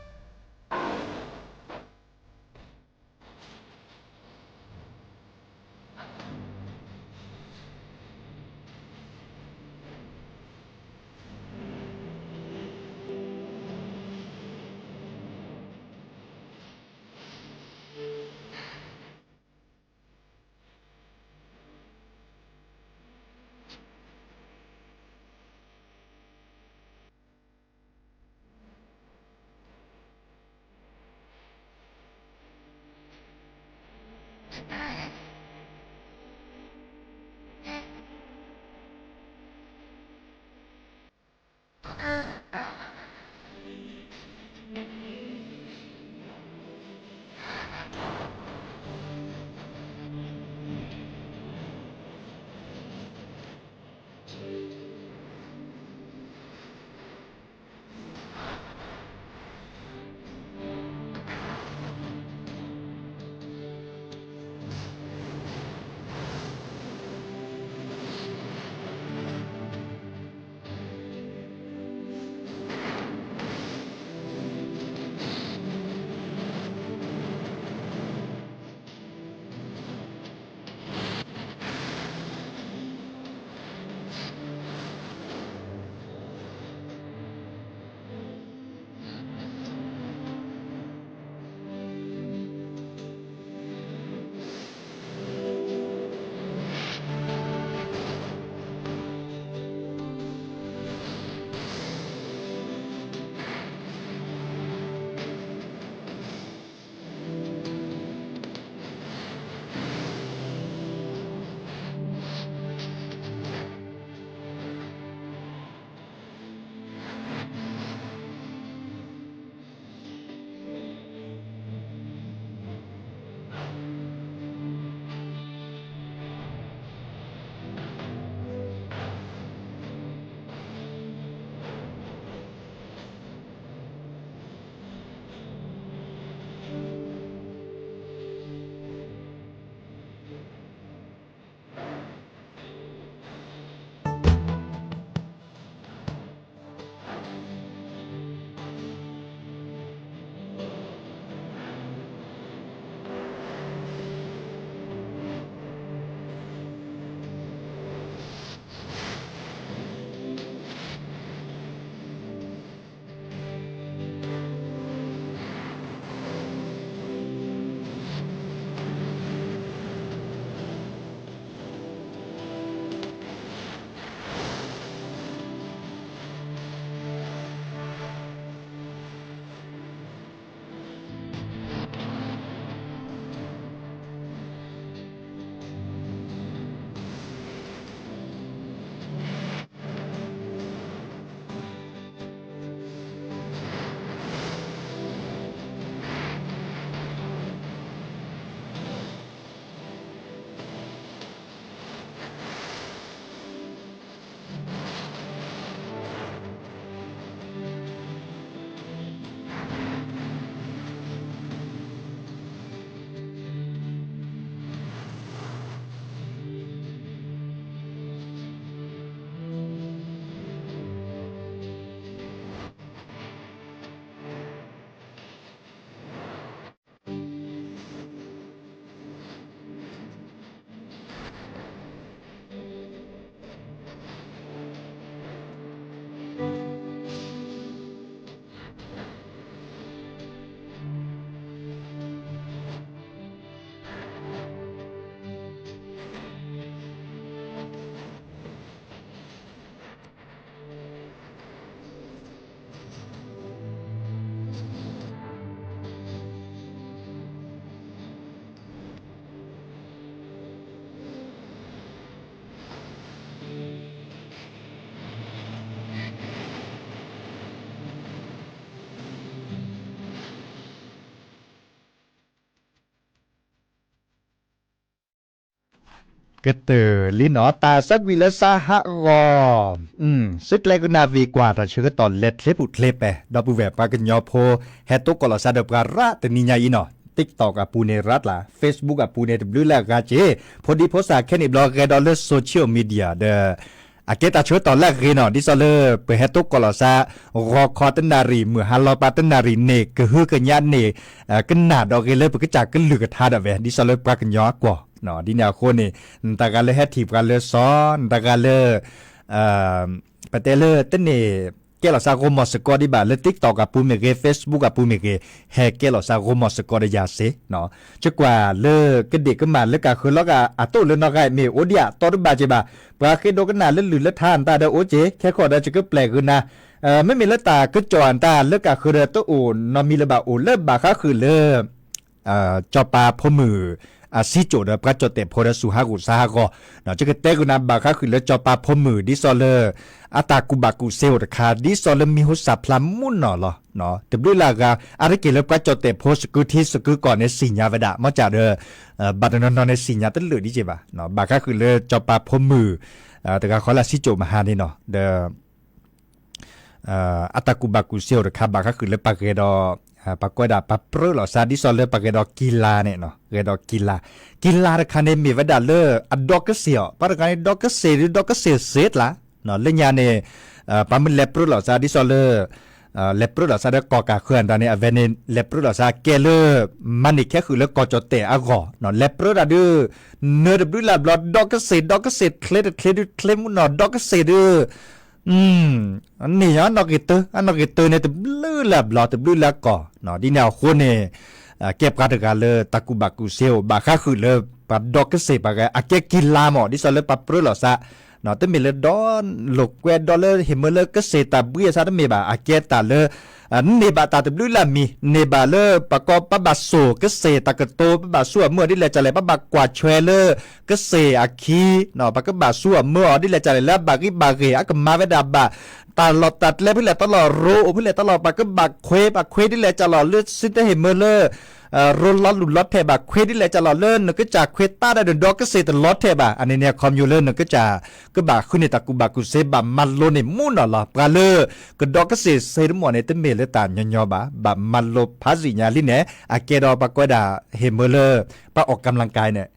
ကတၢၢ်လံနီၤ တၢ်ဆၢကွံာ်လၢစါဟးဂီၤ, စံးကျဲၤကနၣ်ဝံၤကွၢ်တၢ်ဆၢကတီၢ်လဲၤချ့ပူၤချ့ပဲာ် ဒီပုၢ်ဝဲၢ်ပှၤကညီဖိ ဟဲတိကိးလီၤစါဒီးပှၤရၣ်တနံၤညါအံၤနီၤ TikTok အပူၤန့ၣ်ရၣ်တလး Facebook အပူၤန့ၣ် တဘျုးလၢအဂၤက့ၤ ဖိဒံဖိသၣ်ခဲန့ၣ်ဘျီဂဲၤဒီးလၢ social media ဒီး အကဲတၢ်ဆၢကတီၢ်လၢအဂ့ၤနီၤ ဒ်သိးလၢ ပဟဲတိကိးလီၤစါ ဂီၤခီတနၣ်ရံၣ် မုၢ်ဟါလီၤပှၤတနၣ်ရံၣ်န့ၣ် ကဟုကညးန့ၣ် ကနၣ်ဒီးဂ့ၤလၢပကစၢ်ကလုၢ်ကထါဒီးဝဲ ဒ်သိးလၢပှၤကညီအကွီၢ်, ဒ်န့ၣ်အဃိန့ၣ် နတဂၤလၢဟဲထံၣ်ပှၤလၢစီၤ နတဂၤလၢ ပတဲလၢတန့ၢ် ကဲလီၤစါဂိမီၤစ့ၢ်ကီးဒံးဘၣ် လၢ TikTok အပူၤမ့ၢ်ဂ့ၤ Facebook အပူၤမ့ၢ်ဂ့ၤ ဟဲကဲလီၤစါဂိမီၤစ့ၢ်ကီးဒီးယၤစ့ၢ်, ကကွၢ်လၢကဒ့ၣ်ကမၣ်လၢကၢ်ဃုာ်လီၤဂာ်အတိၣ်လၢနီၢ်ဂၤအံၤ မ့ၢ်အိၣ်ဒံးဧါ တီတဘၣ်က့ၤဘၣ်, ပှၤဃ့ဒိကနၣ်လၢလုၢ်လၢထါနတၢ်ဒီးအိၣ်က့ၤ ခဲခီဒီးယကပျဲၢ်ဂုာ်နၤ, မ့မ့ၢ်လၢတၢ်ကစီၣ်အတၢ်လၢကၢ်ဃုာ်ဒီးတအိၣ်နီတမံၤလၢၤဘၣ် အိၣ်လၢဘၣ်ဃးဃုာ်လၢ စီၤပၤဖိမုၣ် အစံကၠိၣ်ဒီးပှၤကၠီၣ်တဲာ်ဖိဒီး စူၤဟးဂူာ်စါဟးဂီၤ, ယကတဲဂုာ်နၤဘၣ်ဃးဃုာ်လၢစီၤပၤဖိမုၣ် ဒ်သိးလၢ အတၢ်ကူၣ်ဘၣ်ကူၣ်စ့အိၣ်တခါ ဒ်သိးလၢမံၤဟူသၣ်ဖျါမူနီၢ်လီၤ, တဘျုးလၢအဂၤ အါတက့ၢ်လၢပှၤကၠီၣ်တဲာ်ဖိစကုထံစကုကီၢ်န့ၣ် သ့ၣ်ညါဝဲဒၣ် မ့ၢ်ကးဒီး ဘၣ်တနီၤနီၤန့ၣ် သ့ၣ်ညါတလၢာ်ဒံးက့ၤဘၣ်, ဘၣ်ဃးဃုာ်လၢစီၤပၤဖိမုၣ် တဂၤဃီလၢအစံကၠိၣ်မဟါန့ၣ်နီၤ ဒီး အတၢ်ကူၣ်ဘၣ်ကူၣ်စ့အိၣ်တခါ ဘၣ်ဃးဃုာ်လၢပှၤဂဲၤဒီး ပှၤကိးဝဲဒၣ် ပှၤပြၢလိာ်စါ ဒ်သိးလၢပှၤဂဲၤဒီးကံလၤန့ၣ်, ဂဲၤဒီးကံလၤ, ကံလၤတခါန့ၣ် မ့ၢ်ဝဲဒၣ်လၢ အဒီကစ့ၢ်အီၤ, ပှၤတဂၤန့ၣ် ဒီကစ့ၢ်ဒုး ဒီကစ့ၢ်စ့တလး, လၢညါန့ၣ် ပှၤမ့ၢ်လဲၤပြၢလိာ်စါ ဒ်သိးလၢ လဲၤပြၢလိာ်စါဒီးကီၢ်ကၢ်ဃၢၤအတၢ်န့ၣ် အဝဲန့ၣ် လဲၤပြၢလိာ်စါကဲလၢ မၤန့ၢ်ခဲဃုာ်လၢကီၢ်ကၠီၣ်တဲာ်အဂီၢ်, လဲၤပြၢတၢ်ဒုး နၢတဘျုးလၢ်ဘျီ ဒီကစ့ၢ် ဒီကစ့ၢ် ချ့တချ့ဒုး ချ့မူနီၢ် ဒီကစ့ၢ်ဒုး န့ၢ်ယၤနီၣ်ဂံၢ်တၢ အနီၣ်ဂံၢ်တၢန့ၣ် တဘျုးလၢ်ဘျီ တဘျုးလၢ်ကီၢ်, ဒ်န့ၣ်အဃိန့ၣ် ကဲပှၤတဂၤလၢတၢ်ကူၣ်ဘၣ်ကူၣ်စ့အိၣ် ဘၣ်ဃးဃုာ်လၢ ပှၤဒီကစ့ၢ်ပှၤဂၤ အကဲကံလၤမး ဒ်သိးလၢပှၤပြၢလိာ်စါ, တမ့ၢ်လၢဒီလိာ်ကွဲဒီလၢဟ့ၣ်မၢလၢကစ့ၢ်တၢ်ဘှံးအစါတမ့ၢ်ဘၣ် အကဲတၢ်လၢ န့ၢ်ဘၣ်တၢ်တဘျုးလၢ်မံၤ န့ၢ်ဘၣ်လၢပှၤကိးပှၤဘၣ်စိာ်ကစ့ၢ်တၢ်ကတိၤ ပဘၣ်ဆူအမၢအီၤဒ်လဲၣ်ကလဲၣ် ပဘၣ်ကွၢ်ဆွဲလၢ ကစ့ၢ်အခံ ပကဘၣ်ဆူအမၢအီၤဒ်လဲၣ်ကလဲၣ် လၢအဘၣ်ဂံၢ်ဘၣ်ဂ့ၤ အကမၤဝဲဒၣ်ဘၣ် တၢ်လီၢ်တၢ်ကျဲဖဲလဲၣ်တလီၢ် ရိအိၣ်ဖဲလဲၣ်တလီၢ် ပှၤကဘၣ်ခွဲး ဘၣ်ခွဲးဒ်လဲၣ်ကလဲၣ် လၢစ့တဟ့ၣ်မၢလၢ ရိလီၤလူၢ်လီၤထဲးဘၣ် ခွဲးဒ်လဲၣ်ကလဲၣ် လၢနကစၢ်ခွဲးတၢ်ဒီး နဒီကစ့ၢ်တလီၤထဲးဘၣ် အန့ၣ်န့ၣ် အခီပညီလၢနကစၢ် ကဘၣ်ဃုန့ၢ်တၢ်ကူၣ်ဘၣ်ကူၣ်စ့ ဘၣ်မၤလိန့ၢ်မူနီၢ်လီၤ. ပှၤလၢ ကဒီကစ့ၢ်စ့တမီၢ်န့ၣ် တမ့ၢ်လၢတၢ်ညီညီဘၣ် ဘၣ်မၤလိဖးစံၣ်ညါလံန့ၣ် အကဲဒီးပှၤကိးဝဲဒၣ် ဟ့ၣ်မၢလၢ ပှၤအီၣ်ကမ်လင်ကါန့ၣ်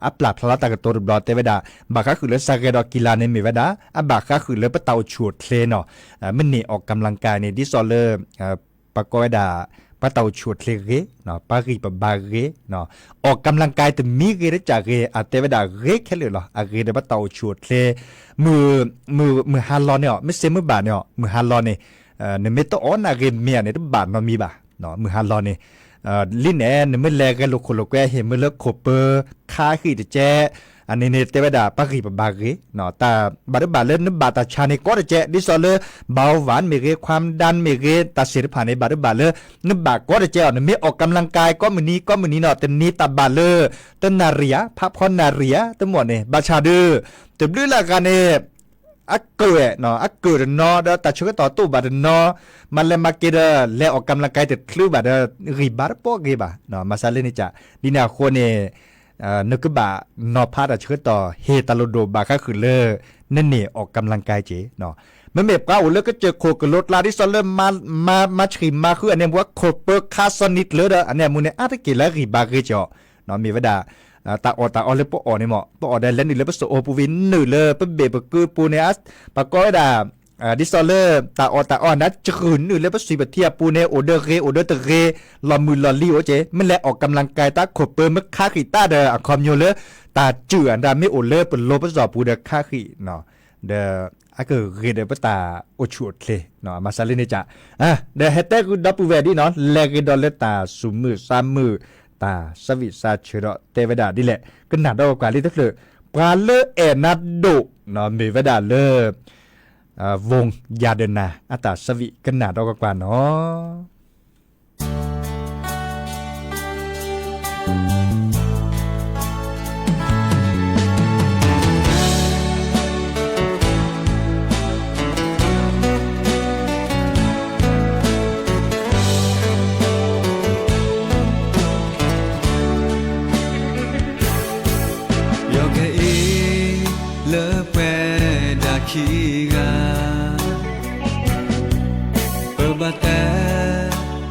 အပျၢ်ဖျါလီၤတၢ်ကတိၤတဘျီတဲဝဲဒၣ် ဘၣ်ဃးဃုာ်လၢစးဂဲၤဒီးကံလၤန့ၣ်မ့ၢ်ဝဲဒၣ် အဘၣ်ဃးဃုာ်လၢပတၢ်အိၣ်ဆူၣ်အိၣ်ချ့နီၤ မ့ၢ်န့ၢ်အီၣ်ကမ်လင်ကါန့ၣ် ဒ်သိးလၢ ပှၤကိးဝဲဒၣ် ပှၤတၢ်အိၣ်ဆူၣ်အိၣ်ချ့ဂ့ၤ ပှၤဂံၢ်ပဘါဂ့ၤ အီၣ်ကမ်လင်ကါတမံၤဂ့ၤတကၢ်ဂ့ၤ အတဲဝဲဒၣ်ဂ့ၤခဲလၢာ်လီၤ. အဂ့ၤဒီးပတၢ်အိၣ်ဆူၣ်အိၣ်ချ့ မုၢ်ဟါလီၤန့ၣ်အီၤ မ့ၢ်စ့မုၢ်ဘၣ်န့ၣ်အီၤ မုၢ်ဟါလီၤန့ၣ် နမ့ၢ်တအီၣ်နၢ်ဂ့ၤမ့ၢ်ဧါန့ၣ် တဘၣ်နီတမံၤဘၣ် မုၢ်ဟါလီၤန့ၣ် လံန့ၣ် နမ့ၢ်လဲၤဂဲၤလိာ်ခိၣ်လိာ်ကွဲ ဟ့ၣ်မ့ၢ်လၢခိၣ်ပၢခါဃံၣ်တကဲး အန့ၣ်န့ၣ်တဲဝဲဒၣ် ပှၤဂံၢ်ပဘါဂ့ၤ တၢ်ဘၣ်တဘၣ်လၢနဘၣ်တၢ်ဆါန့ၣ်ကီတကဲး ဒ်သိးလၢ เบาหวาน မ့ၢ်ဂ့ၤ ความดัน မ့ၢ်ဂ့ၤ တၢ်စ့ၢ်တဖၣ်န့ၣ် ဘၣ်တဘၣ်လၢ နဘၣ်ကီတကဲးအီၤ နမ့ၢ်အီၣ်ကမ်လင်ကါ ကိးမုၢ်နံၤ ကိးမုၢ်နံၤနီၤ တနံၤတၢ်ဘၣ်လၢ တနၣ်ရံၣ်ဧါ ဖးဖီနၣ်ရံၣ်ဧါ တမီၢ်န့ၣ် ဘၣ်ဆၣ်ဒုး တဘျုးလၢ်ဂၤန့ၣ် အကၢၣ် အကၢၣ်တနီၤ ဒီးတၢ်ဆၢကတီၢ်တအိၣ်ဘၣ်တနီၤ မၤလဲၤမၤက့ၤဒီး လဲၤအီၣ်ကမ်လင်ကါတချုးဘၣ်ဒီး ဂံၢ်ဘါတပီၢ်ဂ့ၤဘၣ် မၤစၢၤလၢန့ၣ်က ဒ်န့ၣ်အဃိန့ၣ် နကဘၣ်နီၤဖးတၢ်ဆၢကတီၢ် ဟ့ၣ်တၢ်လိၣ်ဒိၣ်ဘၣ်ဃးဃုာ်လၢ နန့ၢ်အီၣ်ကမ်လင်ကါက့ၤ မ့မ့ၢ်ပှၤအိၣ်လၢကစၢၢ်ခိၣ်ကလိကျါ ဒ်သိးလၢ မၤဆှံၣ်မၤဃုအန့ၣ် ပှၤခိၣ်ပၢခါစီၤနံၤကျၢၤဒီး အန့ၣ်အမူန့ၣ် အါတက့ၢ်လၢဂံၢ်ဘါဂ့ၤက့ၤအီၤ မ့ၢ်ဝဲဒၣ် တၢ်အီၣ်တၢ်အီလၢပအီၣ်န့ၣ်မ့ၢ် ပအီၣ်ဒီးလဲၤနုာ်လၢပစအိၣ်ပူၤဝံၤနုာ်လၢပဘ့ၣ်ပကုပူၤန့ၣ် ပှၤကိးဝဲဒၣ် ဒ်သိးလၢ တၢ်အီၣ်တၢ်အီနၤ ကရုၢ်နုာ်လၢပသွံၣ်ပထံအပူၤန့ၣ် အိၣ်ဒီးဂ့ၤ အိၣ်ဒီးတဂ့ၤ လီၤမုၢ်လီၤလံၤအိၣ်က့ၤ မ့ၢ်လဲၤအီၣ်ကမ်လင်ကါတၢ်ခိၣ်ပၢမ့ၢ်ခါဃံၣ်တၢ်ဒီး အခီပညီလၢ တၢ်စုၣ်အတၢ်မ့ၢ်အိၣ်လၢပလိၤပစီၤပူၤဒီးခါဃံၣ် ဒီးအကဂ့ၤဒီးပတၢ်အိၣ်ဆူၣ်အိၣ်ချ့ မၤစၢၤလၢန့ၣ်က ဒီးဟဲတဲဃုာ်ဒီပုၢ်ဝဲၢ်ဒ်နီၤ လဲၤဂ့ၤဒီးလၢတၢ်သူၣ်မုာ်သးမုာ် တၢ်ဆၢဝံၣ်ဆၢဆၢဒီးတဲဝဲဒၣ်ဒ်လဲၣ် ကနၣ်ဒီးကွၢ်လံတဖျၢၣ် ပှၤလၢအဲၣ်နၤဒိၣ် မ့ၢ်ဝဲဒၣ်လၢ ဝူင်ယၤဒနၤ အတၢ်ဆၢဝံၣ်ကနၣ်ဒီးကွၢ်နီၤ.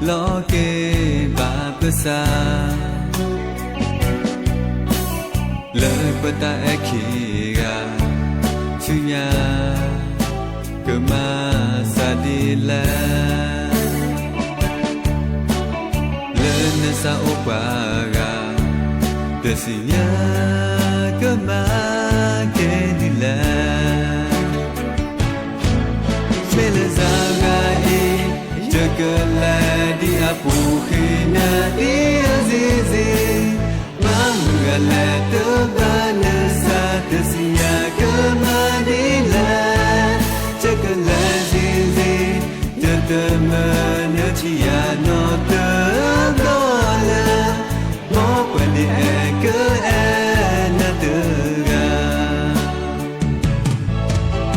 လီၤက့ၤဘၣ်ပကစၢ် လၢပတၢ်အဲၣ်ခံဂၤ ဆူညါ ကမၤစၢ်ဒ်လဲၣ်, လၢနစၢ်အိၣ်ပှၤဂၤ တစံးညါ ကမၤက့ၤဒ်လဲၣ်. မ့ၢ်လၢစါဂၤအံၤ ယကလဲၤဒံးအပူၤဃ့နၤသံအစံစ့, မၤမုာ်ဂၤလဲၤတဘၣ်နစၢ် တစံးညါကမၤဒ်လဲၣ်. ယကလဲၤစံစ့, ယတမၤနထံၣ်ယၤနီတဘျီလၢ မ်ပှၤန့ၣ်အဲၣ်ကအဲၣ်နၤတဂၤ,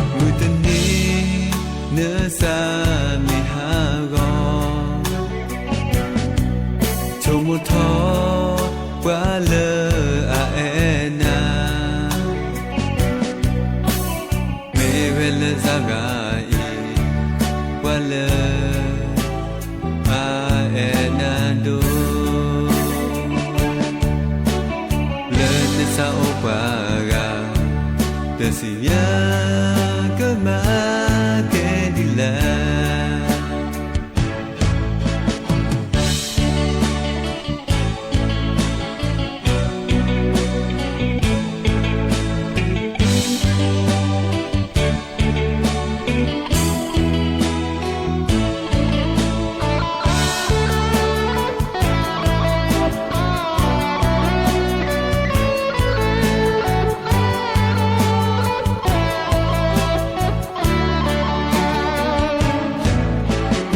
မုၢ်တနံၤ နစၢ်မ့ၢ်ဟးဂီၤ, ဆိကမိၣ်ထီၣ် ပှၤလၢအအဲၣ်နၤ, မ့ၢ်ဝဲလၢစါဂၤအံၤ ပှၤလၢ အအဲၣ်နၤဒိၣ်, လၢနစၢ်အိၣ်ပှၤဂၤ တစံးညါ ကမၤက့ၤဒ်လဲၣ်.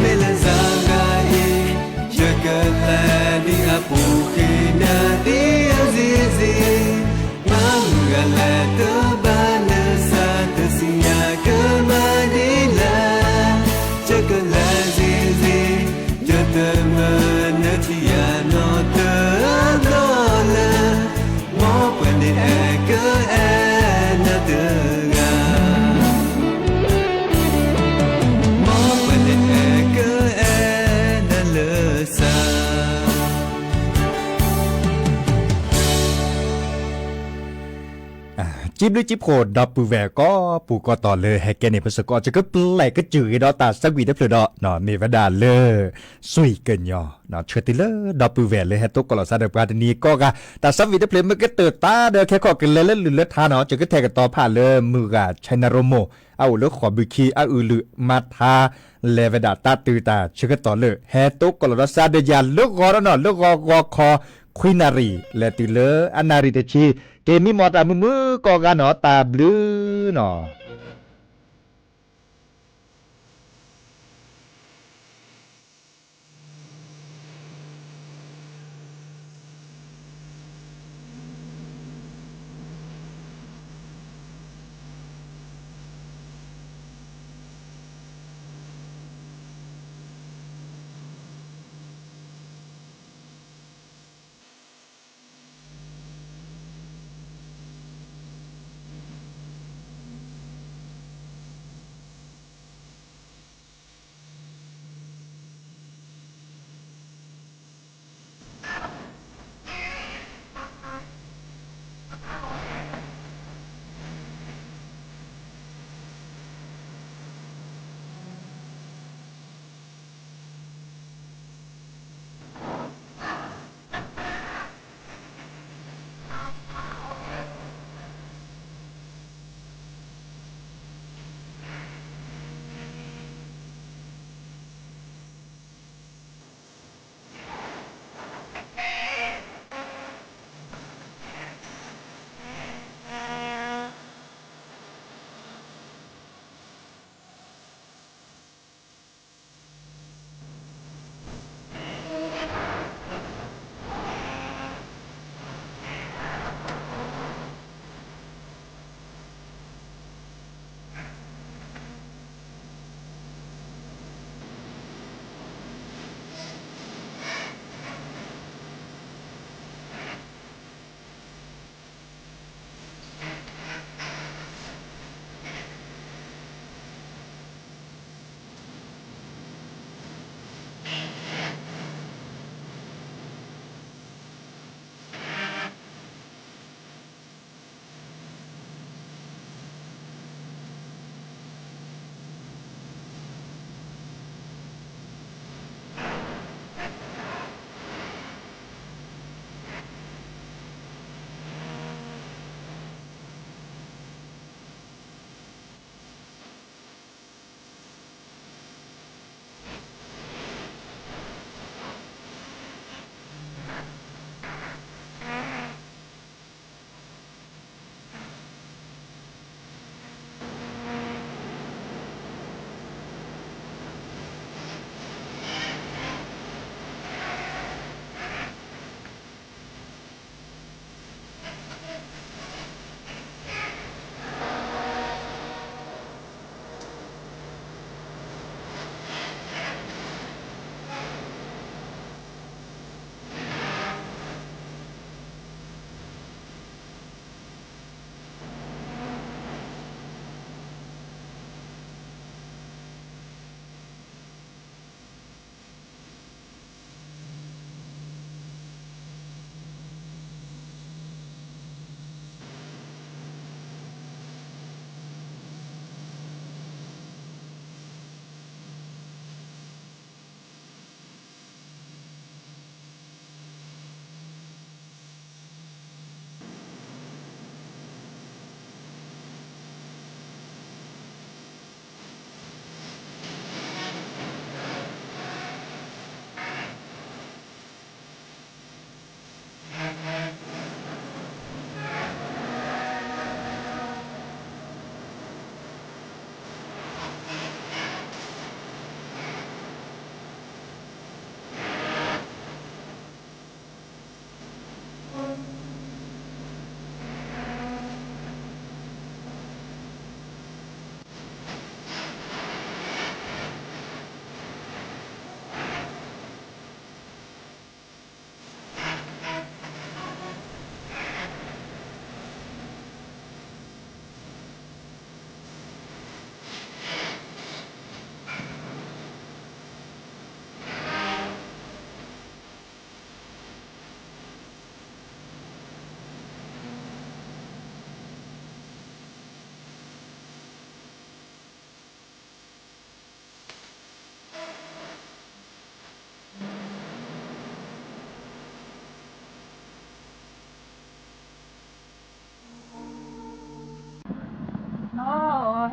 မ့ၢ်လၢစါဂၤအံၤ ယကလဲၤဒံးအပူၤဃ့နၤသံအစံစ့, မၤမုာ်ဂၤလဲၤတဘၣ်နစၢ် တစံးညါကမၤဒ်လဲၣ်. ယကလဲၤစံစ့, ယတမၤနထံၣ်ယၤနီတဘျီလၢ မ်ပှၤန့ၣ်အဲၣ်ကအဲၣ်နၤတဂၤ, မ်ပှၤန့ၣ်အဲၣ်ကအဲၣ်နၤလၢစၢ်. စံးဘျုးစံးဖှိၣ် ဒီပုၢ်ဝဲၢ်ကိးပူၤကိးတီၤလၢဟဲကဲန့ၣ် ပစ့ၢ်ကီး ယကပျဲကစၢၢ်က့ၤဒီးတၢ်ဆၢကွံာ်တဖျၢၣ်ဒီး မ့ၢ်ဝဲဒၣ်လၢ စွံၣ်ကညီၤ ဆၢတုၤလၢဒီပုၢ်ဝဲၢ်လၢဟဲတိကိးလီၤစါဒီးပှၤတနံၤကိးဂၤ, တၢ်ဆၢကွံာ်တဖျၢၣ်မ့ၢ်ကတၢၢ်တၢ်ဒီးခဲခီၣ်ကလဲၤလၢလုၢ်လၢထါနီၤ, ယကထဲးကတီၤဖးလၢမုၢ်ဂၤ ဆဲနရိမိၢ် အအိၣ်လၢဃိာ်ဘုခံအအုၣ်လုၢ်မၤထါ လဲၤဝဲဒၣ်တၢ်တုၤတၢ်ဆၢကတီၢ်လၢ ဟဲတိကိးလီၤဒီးစါဒီးယၤလၢဂီၤနီၤ, လၢဂီၤဂီၤခီ ခွံနၣ်ရံၣ် လဲၤတုၤလၢအနၣ်ရံၣ်တဆံ, က့ၤမံမီၢ်တၢ်မုာ်မုာ်ကိးဂၤနီၤ, တၢ်ဘျုးနီၤ.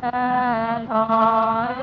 ဟဲထီၣ်ဧၢ, နီၢ်ဟဲထီၣ်ဧၢ, ပြံဒိၣ်ပြံဒ့ နီၢ်ဟဲထီၣ်ဧၢ, ပြံဒိၣ်ပြံ ပြံနီၢ်ကၢ, ပြံနီၢ်ကၢ, အဲညါဒ်လံ ပြံနီၢ်ကၢ, အဲညါ နီၢ်ဟဲထီၣ်ဧၢ, နီၢ်ဟဲထီၣ်ဧၢ, ပြံနဲပြံဒီး နီၢ်ဟဲထီၣ်ဧၢ, ပြံနဲပြံ ပြံနီၢ်ကၢ, ပြံနီၢ်ကၢ, အဲညါပီၤဘၣ် ပြံနီၢ်ကၢ, အဲညါပီၤ နီၢ်ဟဲထီၣ်ဧၢ, နီၢ်ဟဲထီၣ်ဧၢ, အကတၢၢ်ဂ့ၤ နီၢ်ဟဲထီၣ်ဧၢ, အကတၢၢ် ဒ်စံးတူၢ်ဧၢ, ဒ်စံးတူၢ်ဧၢ, ထီၣ်မ့ၢ်လၢက့ၤ ဒ်စံးတူၢ်ဧၢ, ထီၣ်မ့ၢ်လၢ နီၢ်ဟဲထီၣ်ဧၢ, နီၢ်ဟဲထီၣ်ဧၢ, ကၠီၤဃဲမါကူ နီၢ်ဟဲထီၣ်ဧၢ, ကၠီၤဃဲမါ နီၢ်ဃဲတနုၤ, ဃဲတနုၤ ဃ့ပှၤကူ, ဃဲတနုၤ ဃ့ပှၤ နီၢ်ဟဲထီၣ်ဧၢ, နီၢ်ဟဲထီၣ်ဧၢ, ကၠီၤဃဲဖါဝဲ, နီၢ်ဟဲထီၣ်ဧၢ, ကၠီၤဃဲဖါ ဃဲတနုၤ, ဃဲတနုၤ ဃ့ပှၤလၢ ဃဲတနုၤ ဃ့ပှၤ နီၢ်ဟဲထီၣ်ဧၢ, နီၢ်ဟဲထီၣ်ဧၢ, ကူနံၤမဲ, ကူနီၢ်ဟဲထီၣ်ဧၢ, ကူနံၤမဲ, တကူကီၢ်ဧၢ, တကူကီၢ်ဧၢ,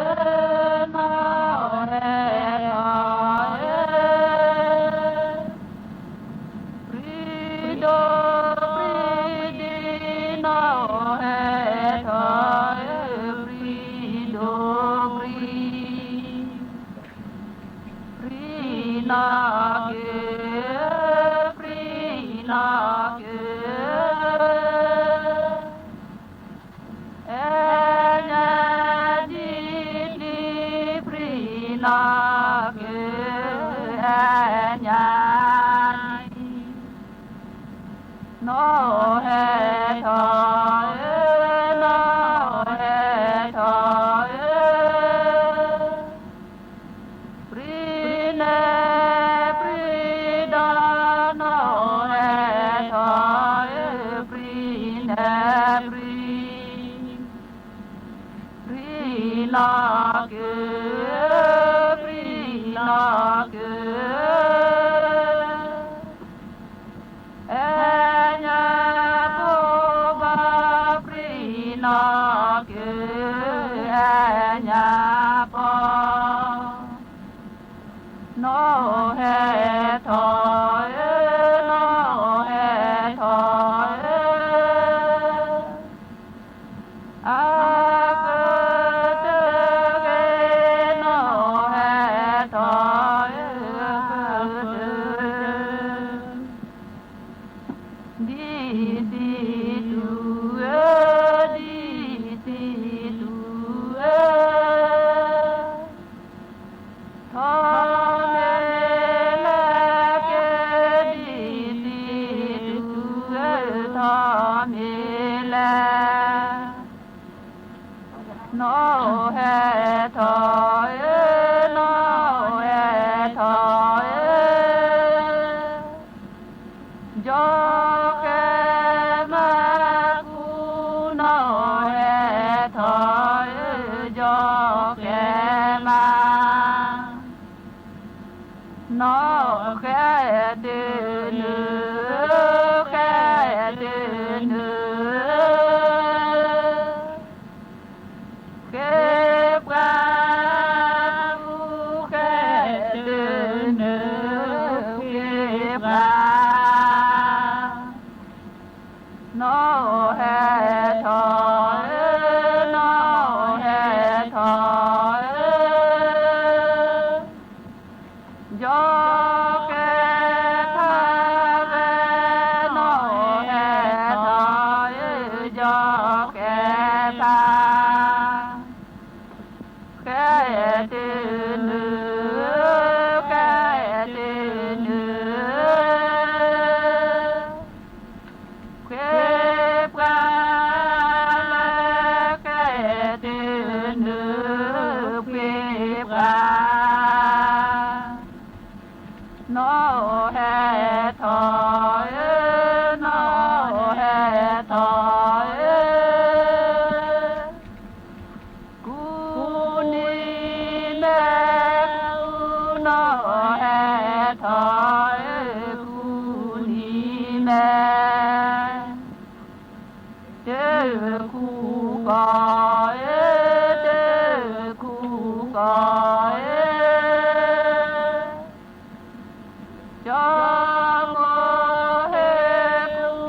ကၠီၤမိၢ်ဟ့ၣ်ကူ,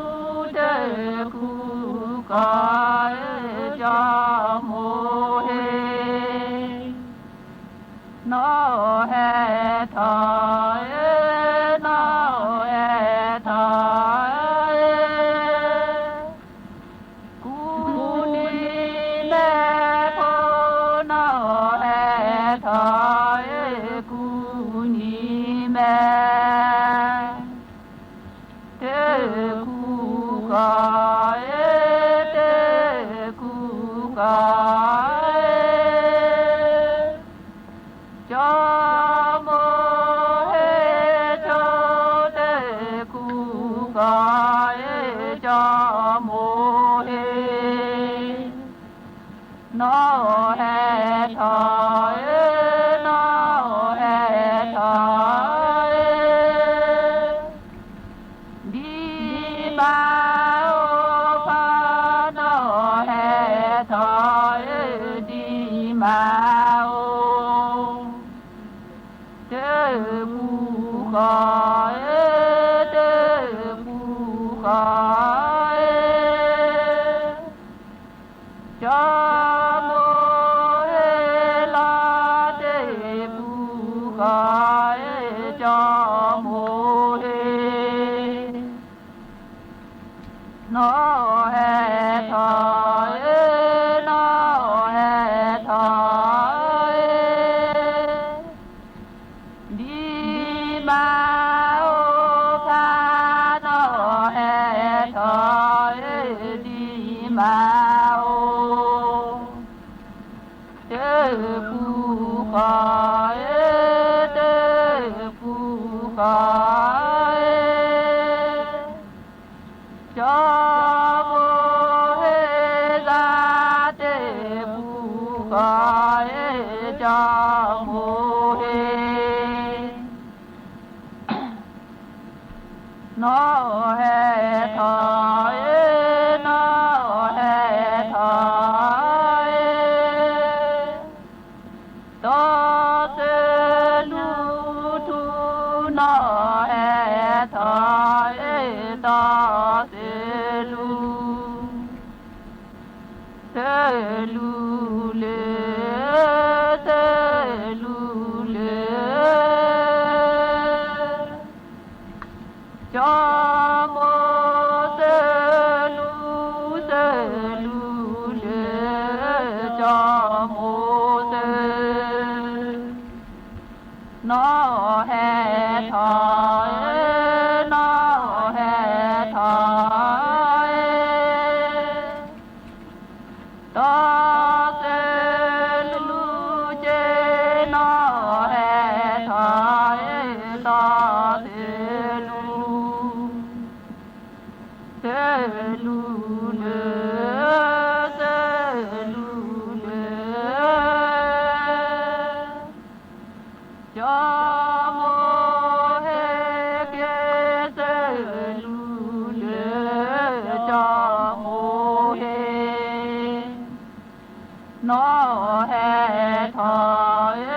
တကူကီၢ်ဧၢ, ကၠီၤမိၢ်ဟ့ၣ် နီၢ်ဟဲထီၣ်ဧၢ, နီၢ်ဟဲထီၣ်ဧၢ, ကူနံၤမဲဖိ, နီၢ်ဟဲထီၣ်ဧၢ, ကူနံၤမဲ တကူကီၢ်ဧၢ, တကူကီၢ်ဧၢ, ကၠီၤမိၢ်ဟ့ၣ်ကၠိ, တကူကီၢ်ဧၢ, ကၠီၤမိၢ်ဟ့ၣ် နီၢ်ဟဲထီၣ်ဧၢ, နီၢ်ဟဲထီၣ်ဧၢ, ဃီဧၢ, တပူၤဃီဧၢ, ကၠီမိၤဟ့ၣ်လီၤတပူၤဃီဧၢ, ကၠီမိၤဟ့ၣ် နီၢ်ဟဲထီၣ်ဧၢ, နီၢ်ဟဲထီၣ်ဧၢ, ဒ်မါအိၣ်ဖး, နီၢ်ဟဲထီၣ်ဧၢ, ဒ်မါအိၣ် တပူၤဃီဧၢ, တပူၤဃီဧၢ, ကၠီမိၤဟ့ၣ်သးတပူၤဃီဧၢ, ကၠီမိၤဟ့ၣ် နီၢ်ဟဲထီၣ်ဧၢ, နီၢ်ဟဲထီၣ်ဧၢ, တီသလူထူ, နီၢ်ဟဲထီၣ်ဧၢ, တီသလူ သလူလၢ, သလူလၢ ကၠီမိၤသလူ, သလူလၢ, ကၠီမိၤသ နီၢ်ဟဲထီၣ်ဧၢ, နီၢ်ဟဲထီၣ်ဧၢ, တီသလူက့, နီၢ်ဟဲထီၣ်ဧၢ, တီသလူ သလူလၢ, သလူလၢ ကၠီမိၤဟ့ၣ်က့ၤ, သလူလၢ ကၠီမိၤဟ့ၣ် နီၢ်ဟဲထီၣ်ဧၢ,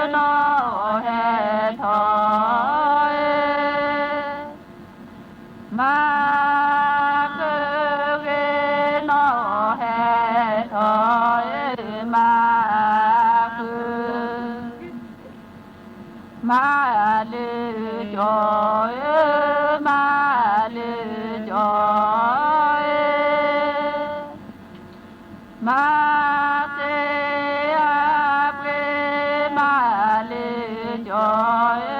နီၢ်ဟဲထီၣ်ဧၢ, မၤဃုာ်ဂ့ၤ,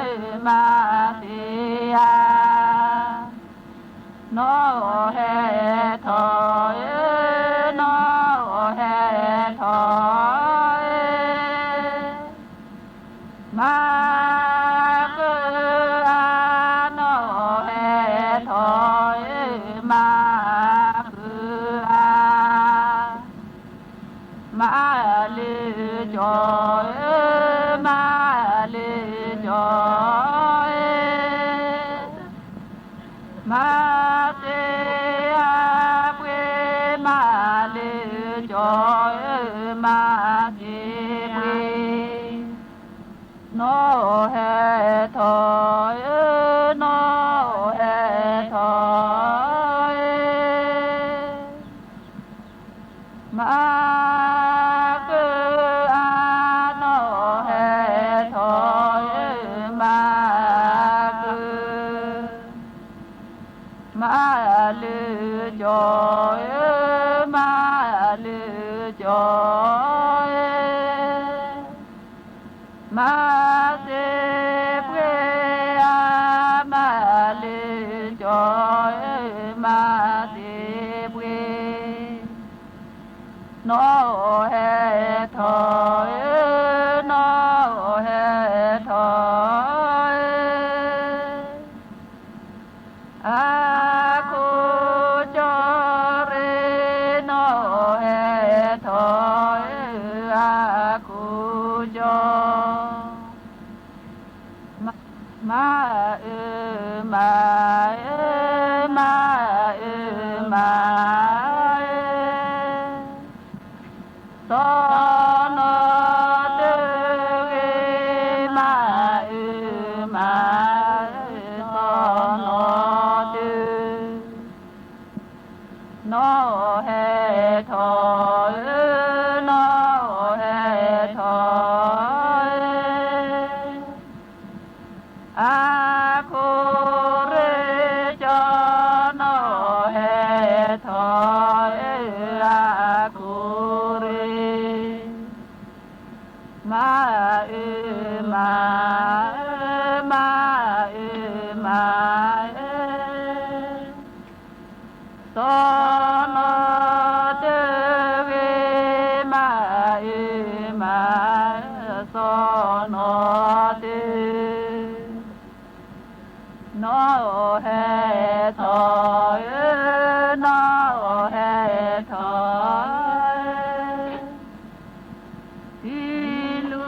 နီၢ်ဟဲထီၣ်ဧၢ, မၤဃုာ် မၤလၢကၠီဧၢ, မၤလၢကၠီဧၢ, မၤသ့အပှ့ၤ, မၤလၢကၠီဧၢ, မၤသ့အ နီၢ်ဟဲထီၣ်ဧၢ, နီၢ်ဟဲထီၣ်ဧၢ, မၤဃုာ်အါ, နီၢ်ဟဲထီၣ်ဧၢ, မၤဃုာ်အါ, မၤလၢကၠီဧၢ, မၤလၢကၠီဧၢ, မၤသ့အပှ့ၤ, မၤလၢကၠီဧၢ, မၤသ့ပှ့ၤ, နီၢ်ဟဲထီၣ်ဧၢ, နီၢ်ဟဲထီၣ်ဧၢ, မၤဃုာ်အါ, နီၢ်ဟဲထီၣ်ဧၢ, မၤဃုာ်, မၤလၢကၠီဧၢ, မၤလၢကၠီဧၢ, မၤသ့ပှ့ၤအါ, မၤလၢကၠီဧၢ, မၤသ့ပှ့ၤ, နီၢ်ဟဲထီၣ်ဧၢ, နီၢ်ဟဲထီၣ်ဧၢ, အခိၣ်ကၠီရ့, နီၢ်ဟဲထီၣ်ဧၢ, အခိၣ်ကၠီ မၤအၢမၤအၢ, မၤအၢမၤအၢ, စီၤနီၤတဂ့ၤ, မၤအၢမၤ အခိၣ်ရ့ၣ်ကၠီနီၣ်ဟဲထီၣ်အခိၣ်ရ့ၣ်, မၤအၢမၤအၢမၤအၢမၤအၢ, စီၤနီၤတဂ့ၤ, မၤအၢမၤအၢ, စီၤနီၤတဂ့ၤ, နီၣ်ဟဲထီၣ်အၢ, နီၣ်ဟဲထီၣ်အၢ, တံလူ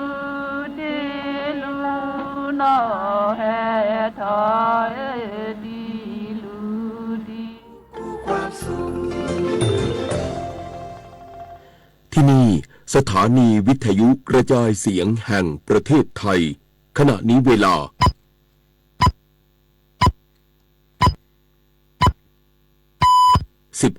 တံလူ, နီၣ်ဟဲထီၣ်အၢ, တံလူတံလူ. ที่นี่ สถานีวิทยุกระจายเสียงแห่งประเทศไทย ขณะนี้เวลา